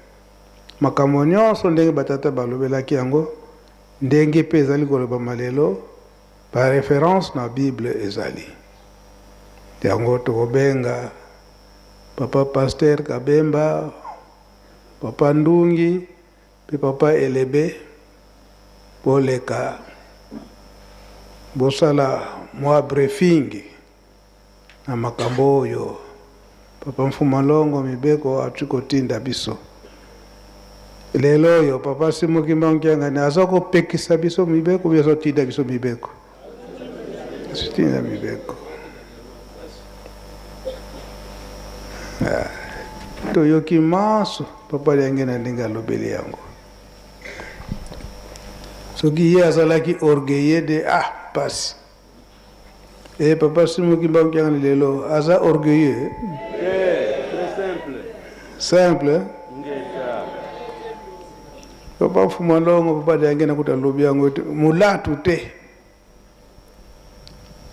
makambo nyonso ndenge ba tata balobelaki yango, ndenge pe ezali kolobama lelo, Ba references na bible ezali. Yango tokobenga papa pasteur Kabemba, papa Ndungi pe papa Elebe boleka bosala mwa briefing na makambo oyo papa Mfuma Longo mibeko ati kotinda biso. Lelo oyo papa Simon Kimbangu Kiangani aza kopekisa biso mibeko bi azotinda biso mibeko? Azotinda mibeko. Ah, toyoki manso papa Liangenda ndenge alobeli yango. Soki ye azalaki orgueilleux de ah pasi. Eh papa Simon Kimbangu Kiangani lelo aza orgueilleux. Eh, très simple. Simple. Papa Mfuma Longo papa Diangenda kuta lobi yango te mulatu te.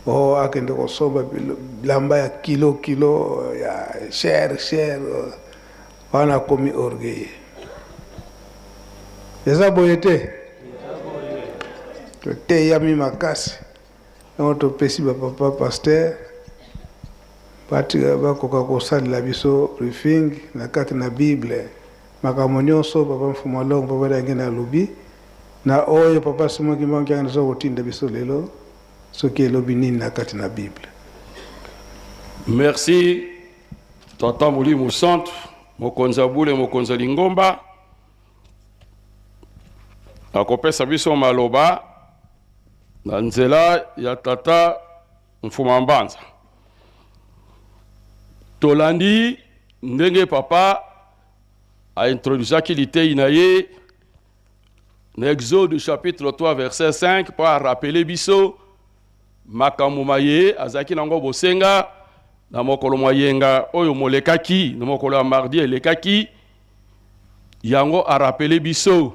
Oh akende kosomba bilamba ya kilo kilo ya cher cher wana akomi orgueilleux. Eza boye te? Toteyami makasi yango topesi ba papa pasteur batika bakoka kosalela biso briefing na kati na bible makambo nyonso papa Mfumu Alongo papa Diangenda alobi na oyo papa Simon Kimbangu Kiangani aza kotinda biso lelo soki elobi nini na kati na bible. Merci Tata Molimo Santu, mokonzi ya bule, mokonzi ya lingomba, akopesa biso maloba na nzela ya Tata Mfuma Mbanza. Tolandi ndenge papa aintroduisaki liteyi na ye na Exode chapitre 3 verset 5 mpo arapele biso makambo maye azalaki nango bosenga na mokolo mwa yenga oyo molekaki, na mokolo ya mardi elekaki, yango arapele biso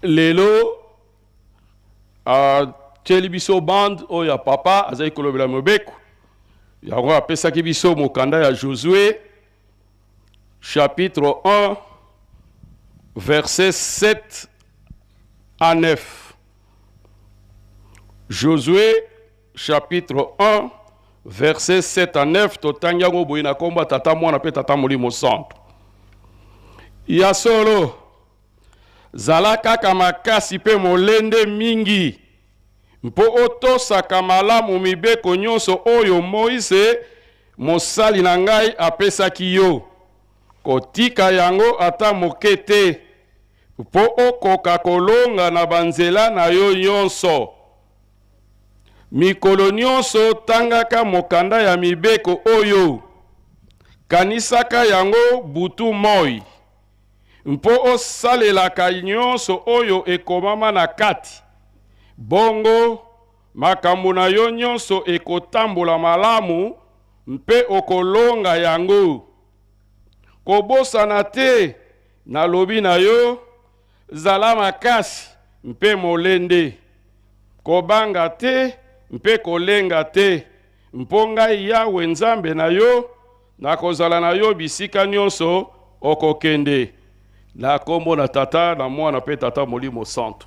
lelo atieli biso bande oyo ya papa azali kolobela mobeko yango apesaki biso mokanda ya Josue chapitre 1 verset 7 à 9. Josué chapitre 1 verset 7 à 9 totangi yango boye na nkombo ya Tata, Mwana mpe Tata Molimo Santu. Ya solo, zala kaka makasi mpe molende mingi mpo otosaka malamu mibeko nyonso oyo Moize mosali na ngai apesaki yo. Kotika yango ata moke te, mpo okoka kolonga na banzela na yo nyonso. Mikolo nyonso tangaka mokanda ya mibeko oyo, kanisaka yango butu moi, mpo osalelaka nyonso oyo ekomama na kati. Bongo makambo na yo nyonso ekotambola malamu mpe okolonga yango. Kobosana te, nalobi na yo, zala makasi mpe molende. Kobanga te mpe kolenga te, mpo ngai Yawe Nzambe na yo nakozala na yo bisika nyonso okokende. Na kombo na Tata, na Mwana mpe Tata Molimo Santu.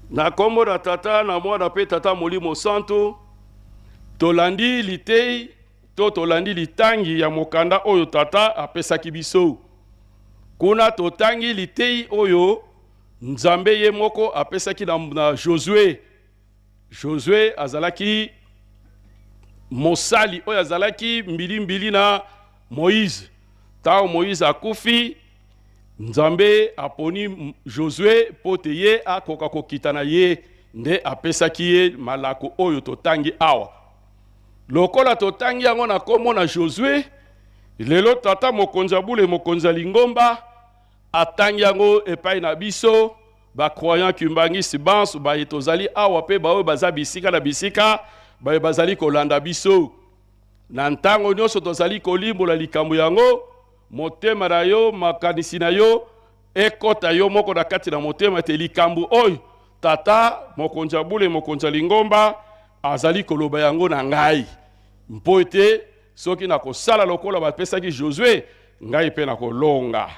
Na kombo na Tata, na Mwana mpe Tata Molimo Santu, tolandi litei to tolandi litangi ya mokanda oyo Tata apesaki biso. Kuna totangi litei oyo Nzambe ye moko apesaki na, na Josue. Josue azalaki mosali oyo azalaki mbilimbili na Moïse. Ntango Moïse akufi, Nzambe aponi Josue mpo te ye akoka kokita na ye, nde apesaki ye malako oyo totangi awa. Lokola totangi yango na nkombo na Josue, lelo tata mokonzi ya bule, mokonzi ya lingomba, atangi yango epai na biso. Ba croyants kimbanguistes banso baye tozali awa mpe baoyo baza bisika na bisika baye bazali kolanda biso. Na ntango nyonso tozali kolimbola likambo yango, motema na yo, makanisi na yo ekota yo moko na kati na motema ete likambo oyo tata mokonzi ya bule, mokonzi ya lingomba azali koloba yango na ngai, mpo ete soki nakosala lokola bapesaki Josue, ngai mpe nakolonga.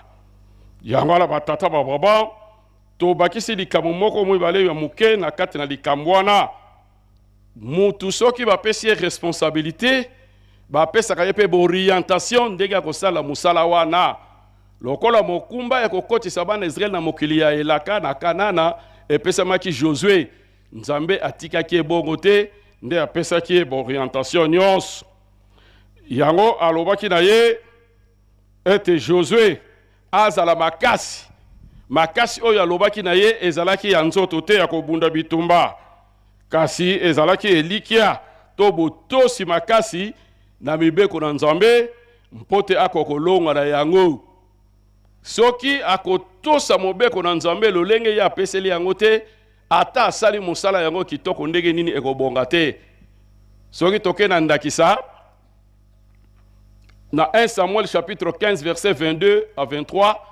Yango wana batata ba Brabant, tobakisi likambo moko mibale ya moke na kati na likambo wana. Mutu soki bapesi ye responsabilite, bapesaka ye mpe baorientation ndenge ya kosala mosala wana. Lokola mokumba ya kokotisa bana Israel na mokili ya elaka na Kanana epesamaki Josue, Nzambe atikaki ye bongo te, nde apesaki ye baorientation nyonso. Yango alobaki na ye ete Josue azala makasi. Makasi oyo alobaki na ye ezalaki ya nzoto te ya kobunda bitumba, kasi ezalaki elikya to botosi makasi na mibeko na Nzambe mpo te akoka kolonga na yango. Soki akotosa mobeko na Nzambe lolenge ye apeseli yango te, ata asali mosala yango kitoko ndenge nini, ekobonga te. Soki toke na ndakisa na 1 Samuel chapitre 15 verset 22 à 23,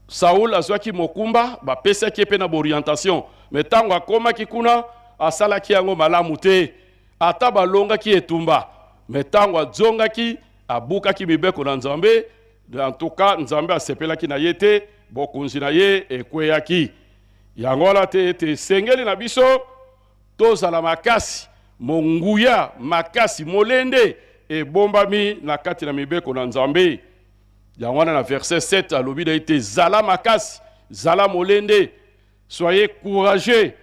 Saul azwaki mokumba, bapesaki ye mpe na baorientation, me ntango akomaki kuna asalaki yango malamu te. Ata balongaki etumba, me ntango azongaki abukaki mibeko na Nzambe. En tout cas, Nzambe asepelaki na ye te, bokonzi na ye ekweyaki. Yango wana te ete esengeli na biso tozala makasi, monguya makasi, molende ebombami na kati na mibeko na Nzambe. Yango wana na verset 7 alobi na ye te, zala makasi, zala molende, soyez courageux,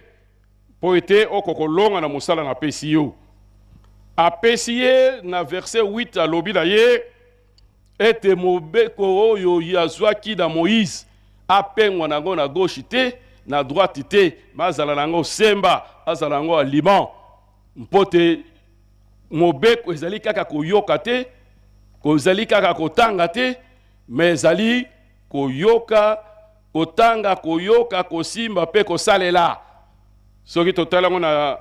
mpo ete okokolonga na mosala napesi yo. Apesi ye na verset 8 alobi na ye ete mobeko oyo ye azwaki na Moïse apengwa na yango na gauche te na droite te, bazala na yango semba, azala yango aliment, mpo te mobeko ezali kaka koyoka te, kozali kaka kotanga te, me ezali koyoka, kotanga, koyoka, kosimba mpe kosalela. Soki totali yango na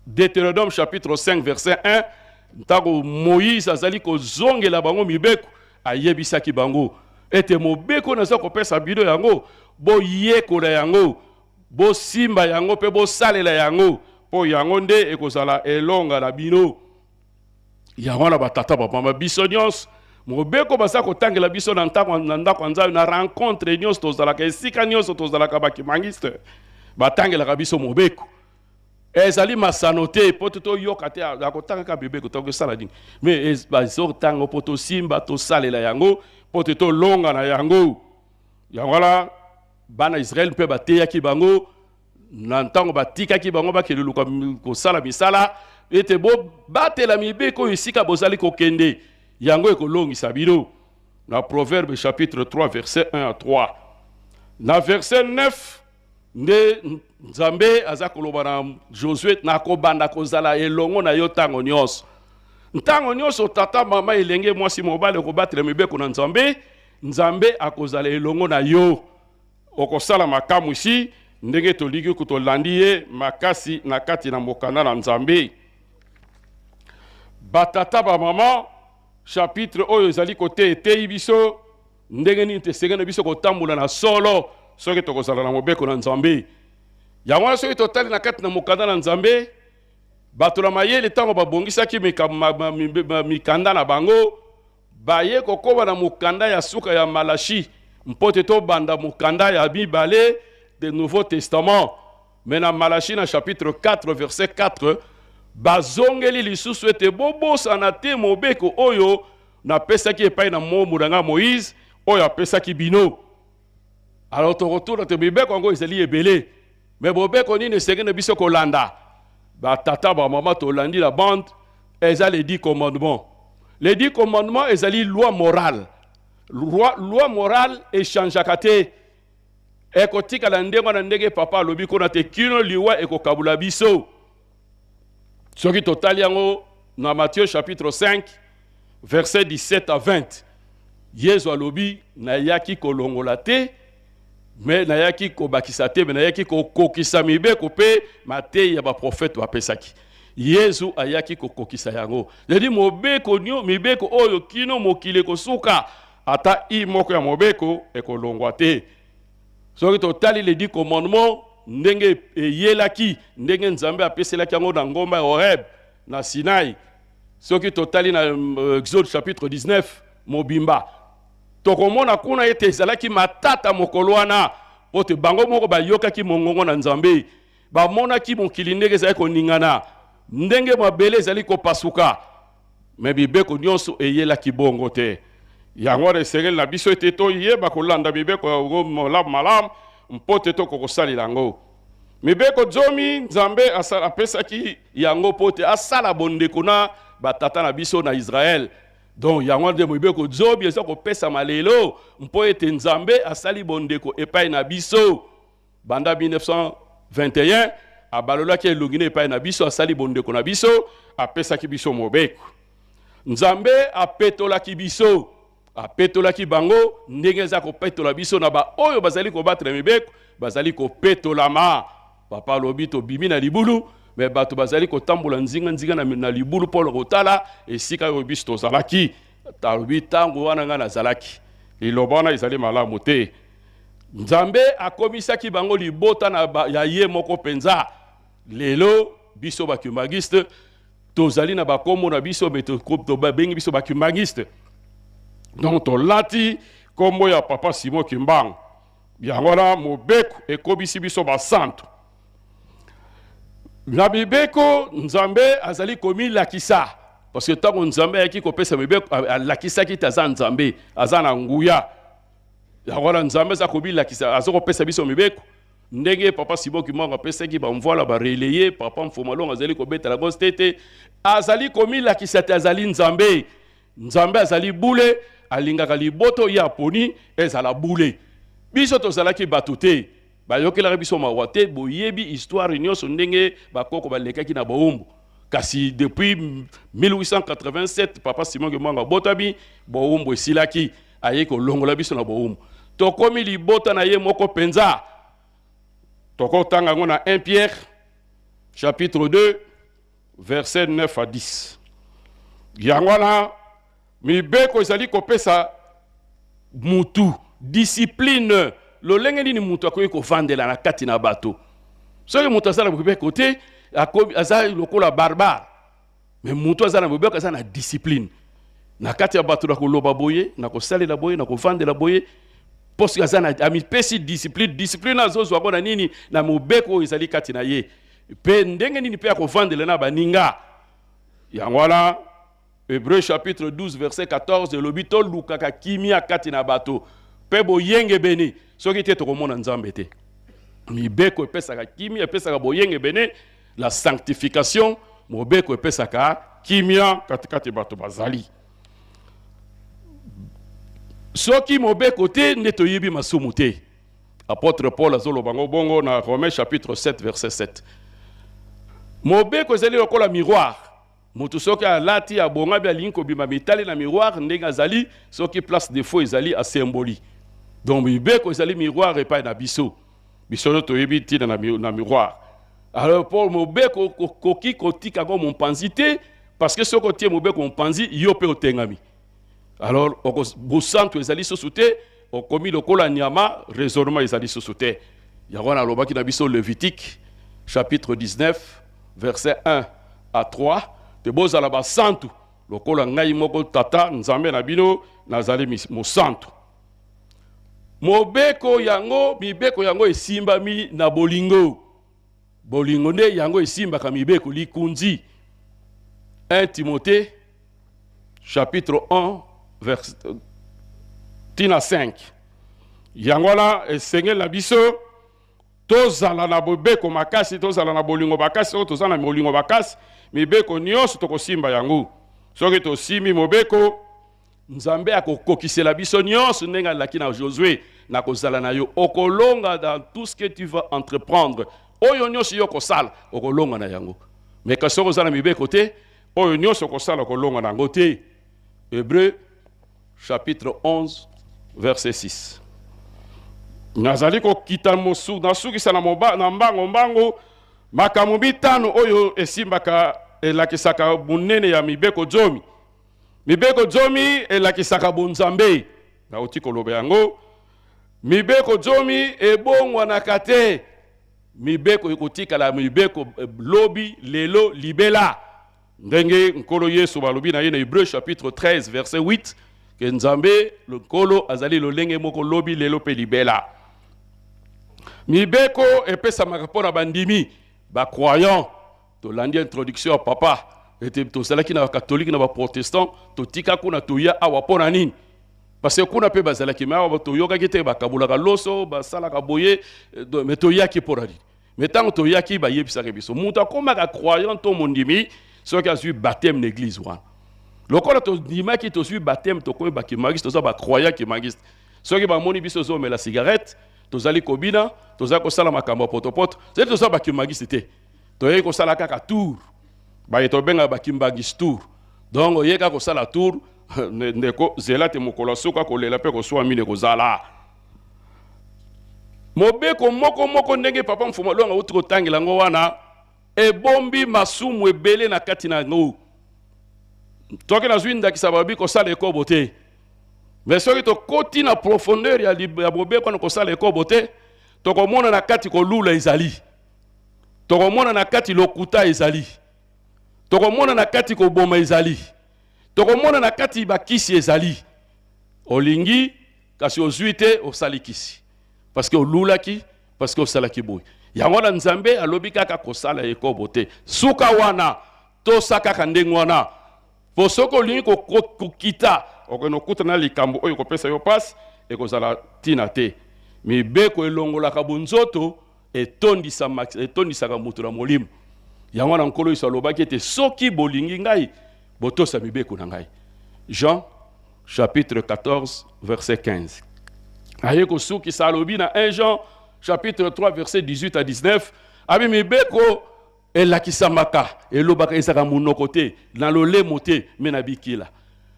Deutéronome chapitre 5 verset 1, ntango Moïse azali kozongela bango mibeko, ayebisaki bango ete mobeko naza kopesa bino yango, boyekola yango, bosimba yango mpe bosalela yango, mpo yango nde ekozala elonga na bino. Yango wana batata bamama biso nyonso mobeko baza kotangela biso na ntango na ndako ya Nzambe, na rencontre nyonso tozalaka, esika nyonso tozalaka, bakimangiste batangelaka biso mobeko. Ezali masano te mpo toyoka te akotanga kaka mibeko, tokosala nini? Me bazotanga mpo tosimba, tosalela yango mpo te tolonga na yango. Yango wana bana Israele mpe bateyaki bango na ntango batikaki bango bakende luka kosala misala, ete bobatela mibeko oyo esika bozali kokende, yango ekolongisa bino. Na Proverbe chapitre 3 verset 1 à 3, na verset 9 nde Nzambe aza koloba na Josue, nakobanda kozala elongo na yo ntango nyonso. Ntango nyonso tata, mama, elenge mwasi, mobali okobatela mibeko na Nzambe, Nzambe akozala elongo na yo. Okosala makamwisi ndenge tolingi tolandi ye makasi na kati na mokanda na Nzambe. Batata, bamama, chapitre oyo ezali kote eteyi biso ndenge nini tesengeli na biso kotambola na solo soki tokozala na mobeko na Nzambe. Yango wana soki totali na kati na mokanda na Nzambe, bato na mayele ntango babongisaki mikanda na bango, baye kokoma na mokanda ya suka ya Malachi mpo te tobanda mokanda ya mibale de Nouveau Testament. Me na Malachi na chapitre 4 verset 4 bazongeli lisusu ete bobosana te mobeko oyo napesaki epai na moombo na ngai Moïse, oyo apesaki bino. Alors tokotuna te mibeko yango ezali ebele, me bobeko nini esengeli na biso kolanda? Batata bamama tolandi la bande, eza les 10 commandements. Les 10 commandements ezali loi morale. Loi morale echangeaka te, ekotikala ndenge wana ndenge papa alobi kuna te kino liwa ekokabula biso. Soki totali yango na Matthieu chapitre 5 verset 17 à 20, Yesu alobi nayaki kolongola te, Mais nayaki kobakisa te, mais nayaki kokokisa mibeko mpe mateyi ya baprofete bapesaki. Yezu ayaki kokokisa yango. Jadi mobeko nio, mibeko oyo kino mokili ekosuka, ata i moko ya mobeko ekolongwa te. Soki totali les 10 commandements ndenge eyelaki, ndenge Nzambe apeselaki yango na ngomba ya Horeb na Sinai, soki totali na Exode chapitre 19 mobimba, tokomona kuna ete ezalaki matata mokolo wana, mpo te bango moko bayokaki mongongo na Nzambe, bamonaki mokili ndenge ezali koningana, ndenge mabele ezali kopasuka, me mibeko nyonso eyelaki bongo te. Yango wana esengeli na biso ete toyeba kolanda mibeko yango malamu malamu mpo te tokoka kosalela yango. Mibeko zomi Nzambe apesaki yango mpo te asala bondeko na batata na biso na Israël. Donc yango nde mibeko zomi eza kopesama lelo mpo ete Nzambe asali bondeko epai na biso. Banda 1921 abalolaki elongi na epai na biso, asali bondeko na biso, apesaki biso mobeko. Nzambe apetolaki biso, apetolaki bango ndenge eza kopetola biso na baoyo bazali kobatela mibeko, bazali kopetolama. Papa alobi tobimi na libulu, me bato bazali kotambola nzinga nzinga na libulu mpo na kotala esika oyo biso tozalaki. Alobi ntango wana ngai nazalaki, liloba wana ezali malamu te. Nzambe akomisaki bango libota na ba, ya ye moko mpenza. Lelo biso bakimbangiste tozali na bakombo na biso, me tobengi biso bakimbangiste. Donc tolati kombo ya papa Simon Kimbangu. Yango wana mobeko ekobisi biso basantu. Na mibeko Nzambe azali komilakisa, parce que ntango Nzambe ayaki kopesa mibeko, alakisaki te aza Nzambe, aza na nguya. Yango wana Nzambe aza komilakisa, aza kopesa biso mibeko ndenge papa Simon Kimbangu apesaki bamvwala bareleye, papa Mfomalongo azali kobetela bango tete, azali komilakisa te azali Nzambe. Nzambe azali bule, alingaka liboto ye aponi ezala bule. Biso tozalaki bato te, bayokelaka biso mawa te. Boyebi histoire nyonso ndenge bakoko balekaki na bowumbu. Kasi depuis 1887 papa Simon Kimbangu abotami, bowumbu esilaki, aye kolongola biso na bowumbu. Tokomi libota na ye moko penza. Tokotanga yango na 1 Pierre chapitre 2 verset 9 à 10. Yango wana mibeko ezali kopesa mutu discipline, lolenge nini mutu akoki kovandela na kati na bato. Soki mutu aza na mibeko te, aza lokola barbare. Mais mutu aza na mibeko, aza na discipline na kati ya bato, na koloba boye, na kosalela boye, na kovandela boye, parce aza na amipesi discipline. Discipline azozwa yango na nini? Na mobeko oyo ezali kati na ye, pe ndenge nini pe akovandela na baninga. Yango wana Hébreu chapitre 12 verset 14 elobi tolukaka kimia kati na bato pe boyengebene, soki te tokomona Nzambe te. Mibeko epesaka kimia, epesaka boyengebene, la sanctification. Mobeko epesaka kimia katikati bato bazali. Soki mobeko te, nde toyebi masumu te. Apôtre Paul azoloba ngo bongo na Romains chapitre 7 verset 7. Mobeko ezali lokola miroir. Moto soki alati abongabi alingi kobima mitali na miroir ndenge azali, soki place défaut ezali asemboli. Donc mibeko ezali miroir epai na biso. Biso nde toyebi ntina na miroir. Alors Paul mobeko koki kotika ngo mopanzi te, parce que soki otie mobeko mopanzi yo pe otengami. Alors bosantu ezali susu te, okomi lokola nyama, raisonnement ezali susu te. Yango wana alobaki na biso Lévitique chapitre 19 verset 1 à 3 te bozala basantu lokola ngai moko tata Nzambe na bino nazali mosantu. Mobeko yango, mibeko yango esimbami na bolingo. Bolingo nde yango esimbaka mibeko likunzi. 1 Timothée chapitre 1 verset tina 5. Yango wana esengeli na biso tozala na bobeko makasi, tozala na bolingo makasi. Soki toza na bolingo makasi, mibeko nyonso tokosimba yango. Soki tosimbi mobeko, Nzambe akokokisela biso nyonso ndenge alaki na Josué, nakozala na yo, okolonga dans tout ce que tu vas entreprendre. Oyo nyonso yo okosala, okolonga na yango. Mais kasi soki oza na mibeko te, oyo nyonso okosala okolonga na yango te. Hébreu chapitre 11 verset 6. Nazali kokita mosu, nasukisa na, moba, na mbango mbango makambo mitano oyo esimbaka elakisaka monene ya mibeko zomi. Mibeko zomi elakisaka bonzambe, nauti koloba yango. Mibeko zomi ebongwanaka te. Mibeko ekotikala mibeko eh, lobi, lelo, libela. Ndenge Nkolo Yesu balobi na ye na Hébreu chapitre 13 verset 8 ke Nzambe Nkolo azali lolenge moko lobi, lelo mpe libela. Mibeko epesamaka mpo na bandimi ba croyants. Tolandi introduction ya papa ete tozalaki na bakatolike na baprotestant, totika kuna toya awa mpo na nini? Parce que kuna mpe bazalaki, me awa toyokaki te bakabolaka loso, basalaka boye, me toyaki mpo na nini? Me ntango toyaki bayebisaki biso moto akomaka croyant to mondimi soki azwi baptême na église wana. Lokola tondimaki tozwi baptême, tokomi bakimangiste, toza bacroyant kimangiste. Soki bamoni biso tozomela cigarette, tozali kobina, tozali kosala makambo ya potopoto, zali toza bakimangiste te. Toyei kosala kaka tour, baye tobengaka bakimbangiste tour. Donc oye kaka kosala tour, ndeko zela te mokolo ya suka kolela mpe koswa mine kozala. Mobeko moko moko ndenge papa Mfuma Longa auti kotangela yango wana ebombi masumu ebele na kati na yango. Soki nazwi ndakisa balobi kosala ekobo te, me soki tokoti na profondeur ya, ya mobeko wana kosala ekobo te, tokomona na kati kolula ezali, tokomona na kati lokuta ezali, tokomona na kati koboma ezali, tokomona na kati bakisi ezali. Olingi kasi ozwi te, osali kisi parce que olulaki, parce que osalaki boye. Yango wana Nzambe alobi kaka kosala ekobo te, suka wana, tosa kaka ndenge wana. Po soki olingi kokita, okende okutana na likambo oyo ekopesa yo mpasi, ekozala ntina te. Mibeko elongolaka bonzoto, etondisaka moto na molimo. Yango wana Nkolo Yesu alobaki ete soki bolingi ngai, botosa mibeko na ngai. Jean chapitre 14 verset 15. Aye kosukisa alobi na 1 Jean chapitre 3 verset 18 à 19, abi mibeko Elakisamaka, elobaka, ezalaka monoko te, na lolemo te, me na bikela.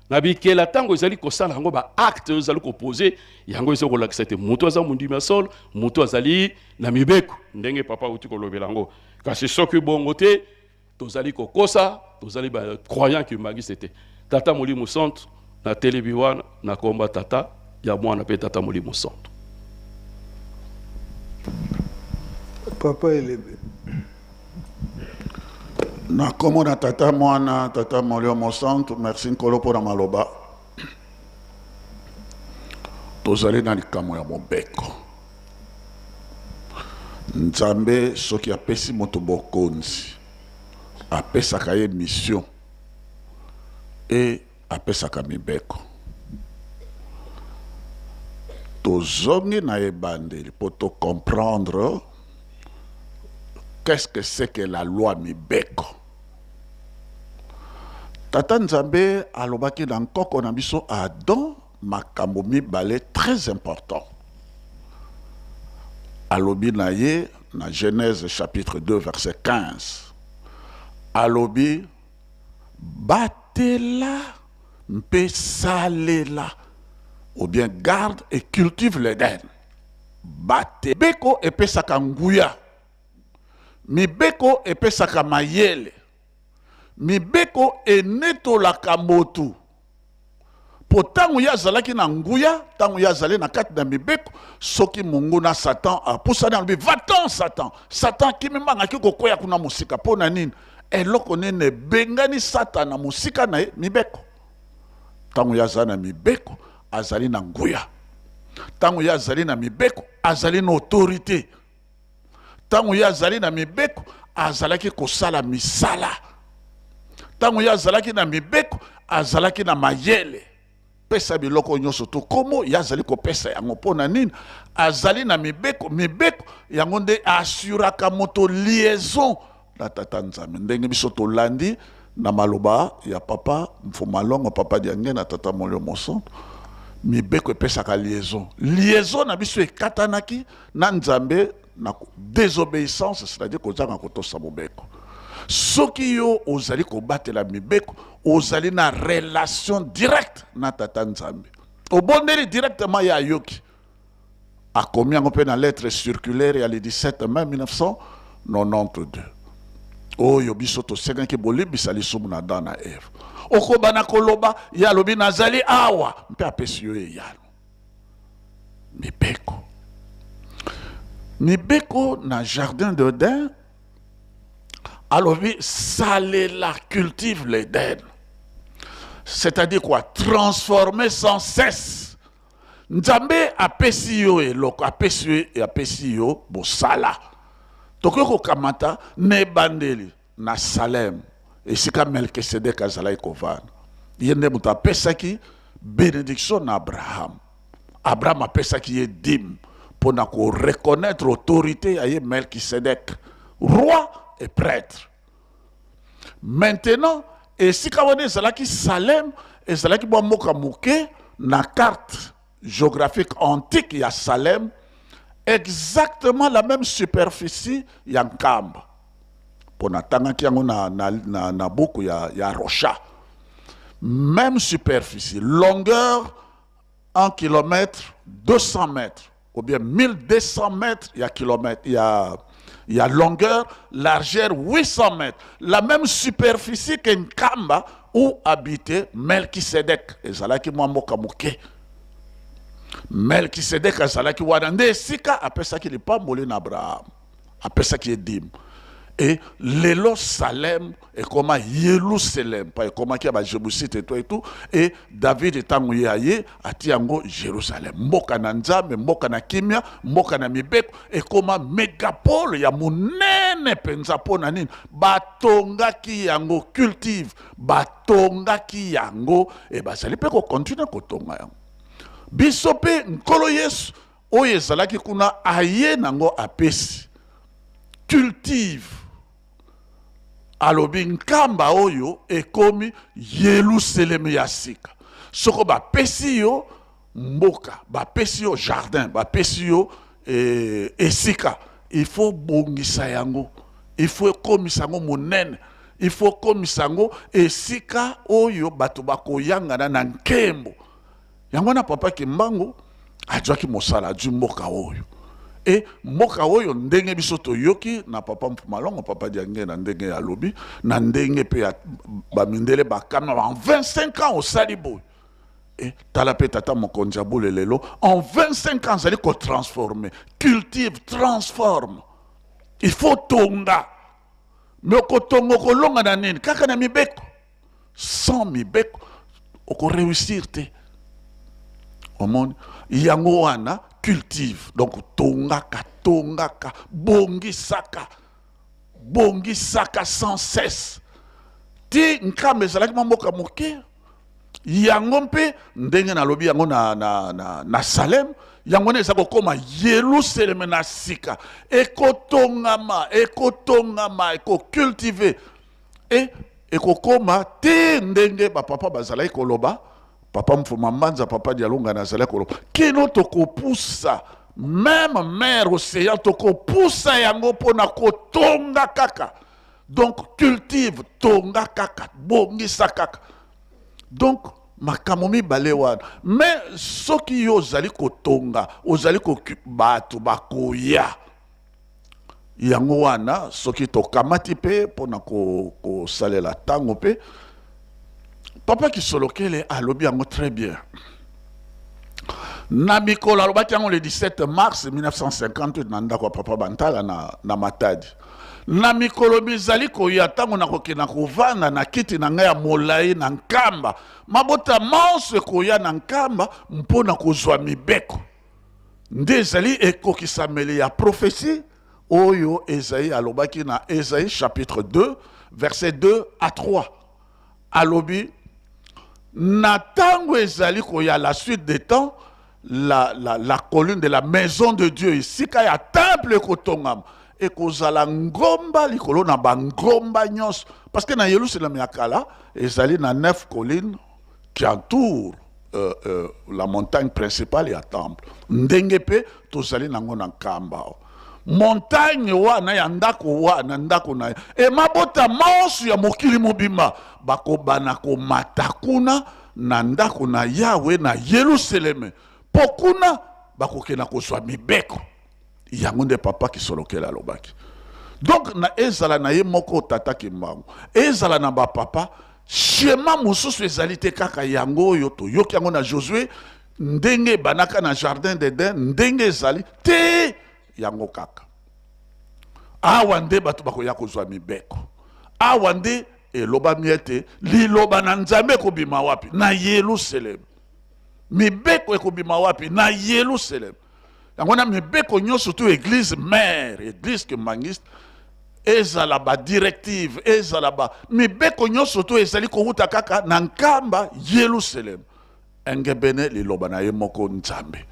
Na bikela, ntango ezali kosala yango, ba acte oyo ezali kopose, yango ezali kolakisa ete moto aza mondimi ya solo, moto azali na mibeko, ndenge papa auti kolobela yango. Kasi soki bongo te, tozali kokosa, tozali ba croyant kimbanguiste te. Tata Molimo Santu, natelemi wana, nakomba Tata ya Mwana mpe Tata Molimo Santu. Papa Elebe. Na kombo na Tata Mwana, Tata Molimo Mosantu, merci Nkolo mpo na maloba. Tozali na likambo ya mobeko. Nzambe soki apesi moto bokonzi, apesaka ye mission e apesaka mibeko. Tozongi na ebandeli mpo to comprendre qu'est-ce que c'est que la loi mibeko. Tata Nzambe alobaki na nkoko na biso Adam makambo mibale très important. Alobi na ye na Genèse chapitre 2 verset 15. Alobi Batela mpe salela ou bien garde et cultive l'Eden. Bate. Mibeko epesaka nguya. Mibeko epesaka mayele. Mibeko enetolaka moto. Mpo ntango ye azalaki na nguya, ntango ye azali na kati na mibeko, soki monguna Satan apusani, alobi va-t'en Satan. Satan akimi mbanga, akei kokweya kuna mosika. Mpo na nini? Eloko nini ebengani Satana mosika na ye? Mibeko. Ntango ye azali na mibeko, azali na nguya. Ntango ye azali na mibeko, azali na autorite. Ntango ye azali na mibeko, azalaki kosala misala. Ntango ye azalaki na mibeko, azalaki na mayele. Pesa biloko nyonso to komo, ye azali kopesa yango. Mpo na nini? Azali na mibeko. Mibeko yango nde assuraka moto liaison na Tata Nzambe. Ndenge biso tolandi na maloba ya Papa Mfumalongo, Papa Diangienda na Tata Molimo Mosantu, mibeko epesaka liaison. Liaison na biso ekatanaki na Nzambe na désobéissance, c'est-à-dire kozanga kotosa mobeko. Soki yo ozali kobatela mibeko, ozali na relation directe na Tata Nzambe. Obondeli directement, ye ayoki. Akomi yango mpe na lettre circulaire ya le 17 mai 1992 oyo biso tosengaki bolimbisa lisumu na Adam na Eve. Okobana koloba, ye alobi nazali awa, mpe apesi yo eyano. Mibeko, mibeko na jardin d'Eden, alobi salela, cultive l'Eden, c'est-à-dire quoi? Transformer sans cesse. Nzambe apesi yo eloko, apesi yo, apesi yo bosala. Tokoki kokamata na ebandeli na Salem, esika Melkisedek azalaki kovanda. Ye nde moto apesaki benediction na Abraham. Abraham apesaki ye dime mpo na ko reconnaître autorité ya ye Melkisedek, roi et prêtre. Maintenant, esika wana ezalaki Salem, ezalaki mwa mboka moke na carte géographique antique ya Salem, exactement la même superficie ya Nkamba. Mpo natangaki yango na, na, na, na buku ya, ya Rocha. Même superficie, longueur 1 km 200 mètres ou bien 1200 mètres ya kilomètre ya ya longueur, largeur 800 mètres, la même superficie que Nkamba où habitait Melchisedec. Ezalaki mwa mboka moke. Melchisedec azalaki wana nde esika apesaki lipamboli na Abraham, apesaki ye dime. Et lelo Salem ekoma Yerusalem, pa ekomaki ya ba Jebusite et tout et tout. Et David ntango ye aye atia yango Jérusalem, mboka na Nzambe, mboka na kimia, mboka na mibeko, ekoma mégapole ya monene mpenza. Mpo na nini batongaki yango? Cultive, batongaki yango e bazali mpe kocontinuer kotonga yango. Biso mpe Nkolo Yesu oyo ezalaki kuna aye nango apesi cultive, alobi Nkamba oyo ekomi Yelusalemi ya sika. Soko bapesi yo mboka, bapesi yo jardin, bapesi yo esika, il faut bongisa yango, il faut ekomisa yango monene, il faut ekomisa yango esika oyo bato bakoyangana na nkembo. Yango wana papa Kimbangu azwaki mosala, azwi mboka oyo. E mboka oyo, ndenge biso toyoki na papa Mpumalongo, papa Diange, na ndenge alobi, na ndenge mpe ya bamindele bakama, en 25 ans osali boye. E tala mpe tata mokonzi ya bule lelo, en 25 ans azali kotransformer. Cultive, transforme, il faut tonga. Mais okotonga, okolonga na nini? Kaka na mibeko. Sans mibeko okoréussir te. Omoni yango wana, cultive, donc tongaka, tongaka, bongisaka, bongisaka sans cesse. Ti Nkamba ezalaki mwa mboka moke, yango mpe ndenge nalobi yango na Salem, yango wana eza kokóma Yelusaleme na sika. Ekotongama, ekotongama, ekocultiver e ekokóma te ndenge bapapa bazalaki koloba, papa Mfuma Mbanza, papa Dialunga nazalaki koloba, kino tokopusa même mer océan, tokopusa yango mpona kotonga kaka. Donc cultive, tonga kaka, bongisa kaka. Donc makambo mibale wana. Mais soki yo ozali kotonga, ozali bato bakoya. Yango wana soki tokamati mpe mpona kosalela ntango mpe papa Kisolokele alobi yango très bien na mikolo, alobaki yango le 17 mars 1958 na ndako ya papa Bantala na Matadi: na mikolo mizali koya, ntango nakokenda kovanda na kiti na ngai ya molai na Nkamba, mabota manso ekoya na Nkamba mpo na kozwa mibeko. Nde ezali ekokisameli ya prophétie oyo Esaïe alobaki na Esaïe chapitre 2 verset 2 à 3. Alobi na ntango ezali koya, la suite des temps, la colline de la maison de Dieu, esika ya temple ekotongama, ekozala ngomba likolo na bangomba nyonso, parce que na Yelusalem ya kala ezali na neuf collines qui entourent la montagne principale ya temple. Ndenge mpe tozali nango na Nkamba, montagne wana ya ndako wana, ndako na ye, e mabota manso ya mokili mobimba bakobana komata kuna na ndako na Yawe na Yelusaleme, mpo kuna. bakokenda kozwa mibeko. Yango nde papa Kisolokele alobaki. Donc na ezala na ye moko tata Kimbangu, ezala na ba papa, schéma mosusu ezali te, kaka yango oyo toyoki yango na Josué, ndenge ebanaka na jardin d'Eden, ndenge ezali te yango kaka. Awa nde bato bakoya kozwa mibeko. Awa nde elobami ete liloba na Nzambe ekobima wapi? Na Yelusaleme. Mibeko ekobima wapi? Na Yelusaleme. Yango wana mibeko nyonso tu église mère, église kimbanguiste, ezala ba directive, ezala ba mibeko nyonso tu ezali kowuta kaka na nkamba Yelusaleme. Engebene liloba na ye moko Nzambe.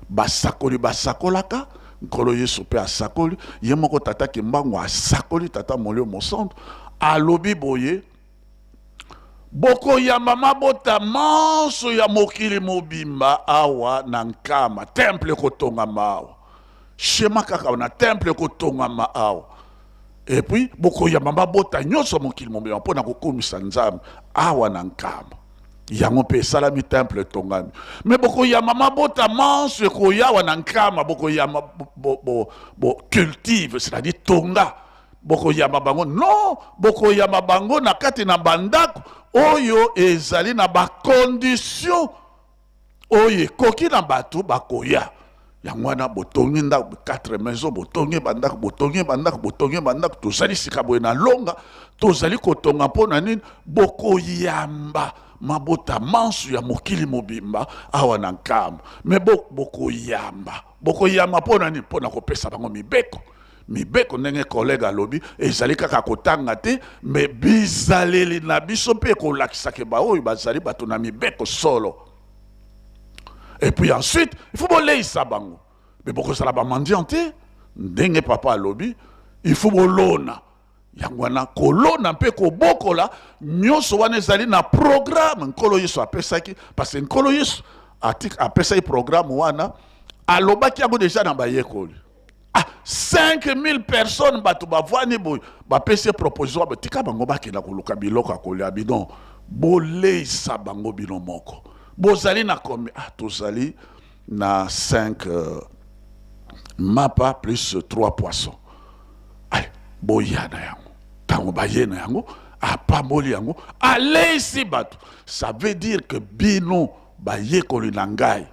Basakoli basakolaka, Nkolo Yesu pe asakoli, ye moko Tata Kimbangu asakoli, Tata Molimo Mosantu alobi boye, bokoyamba mabota manso ya mokili mobimba awa na Nkamba, temple ekotongama awa, shema kaka na temple ekotongama awa, et puis bokoyamba mabota nyonso ya mokili mobimba mpo na kokumisa Nzambe awa na Nkamba. Yango mpe esalami, temple etongami, me bokoyamba mabota manso ekoyawa na Nkamba, bokoyamba bo, bo, bo cultive, c'est-à-dire tonga, bokoyamba bango non, bokoyamba bango na kati na bandako oyo ezali na bakondition oyo ekoki na bato bakoya. Yango wana botongi ndako 4 maison, botongi bandako, botongi bandako, botongi bandako. Tozali sika boye na longa, tozali kotonga mpo na nini? Bokoyamba mabota manso ya mokili mobimba awa na Nkamba. Me bokoyamba, bokoyamba mpo na nini? Mpo na kopesa bango mibeko. Mibeko ndenge collègue alobi ezali kaka kotanga te, me bizaleli na biso mpe ekolakisaka baoyo bazali bato na mibeko solo. Et puis ensuite, il faut boleisa bango. Mais bokozala ba mendiant te, ndenge papa alobi, il faut bolona. Yango wana kolona mpe kobokola nyonso wana ezali na programme Nkolo Yesu apesaki, parce que Nkolo Yesu apesaki programme wana, alobaki yango deja na bayekoli. 5000 personnes bato bavwani boye, bapesi ye proposition, ba tika bango bakenda koluka biloko ya kolia, bino boleisa bango bino moko. Bozali na combien? Tozali na 5 mapa plus 3 poissons. Allez, boya na yango. Tango baye na yango, apamboli yango, aleisi bato. Ça veut dire que bino bayekoli na ngai,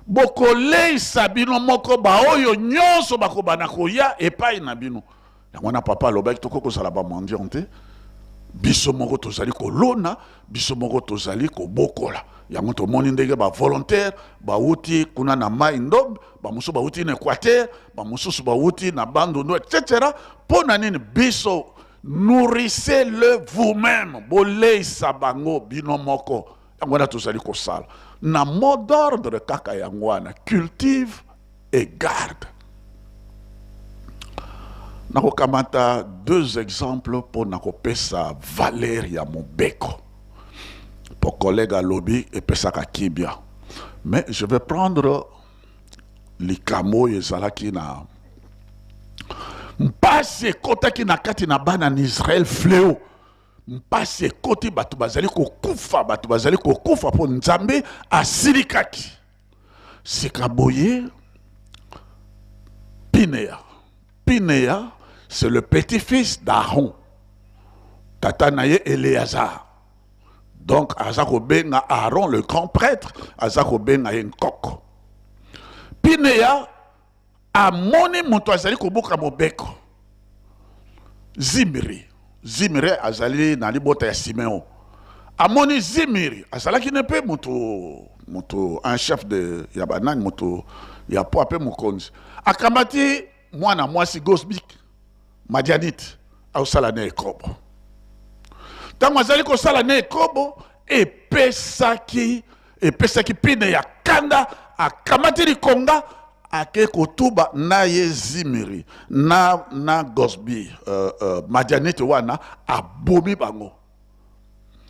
bokoleisa bino moko baoyo nyonso bakobana koya epai na bino. Yango wana papa alobaki tokoki kozala ba mendiant te, biso moko tozali kolona, biso moko tozali kobokola. Yango tomoni ndenge ba volontaire bauti kuna na Mai Ndombe, bamosusu bauti na Équateur, bamosusu bauti na Bandundu, et cetera. Mpo na nini biso nourrissez-le vous-même, boleisa bango bino moko. Yango wana tozali kosala na mot d'ordre kaka yango wana, cultive et garde. Nakokamata 2 exemples mpo na kopesa valeur ya mobeko. Po collègue alobi epesaka kimia, mais je vais prendre likambo oyo ezalaki na mpasi ekotaki na kati na bana na Israël, fléau. Mpasi ekoti, bato bazali kokufa, bato bazali kokufa mpo Nzambe asilikaki. Sika boye, Pinea. Pinea, c'est le petit-fils d'Aaron. Tata na ye Eleazar. Donc, aza kobenga Aaron, le grand prêtre, aza kobenga ye nkoko. Pinea amoni moto azali kobuka mobeko. Zimri. Zimri azali na libota ya Simeon. Amoni Zimri azalaki ne pe moto, moto, un chef de ya banani, moto ya poids pe mokonzi. Akamati mwana mwasi Gosbik Madianite aosala na ekobo. Ntango azali kosala na ekobo, epesaki pine ya kanda, akamati likonga, ake kotuba na ye Zimri na Gosbi Madianite wana, abomi bango.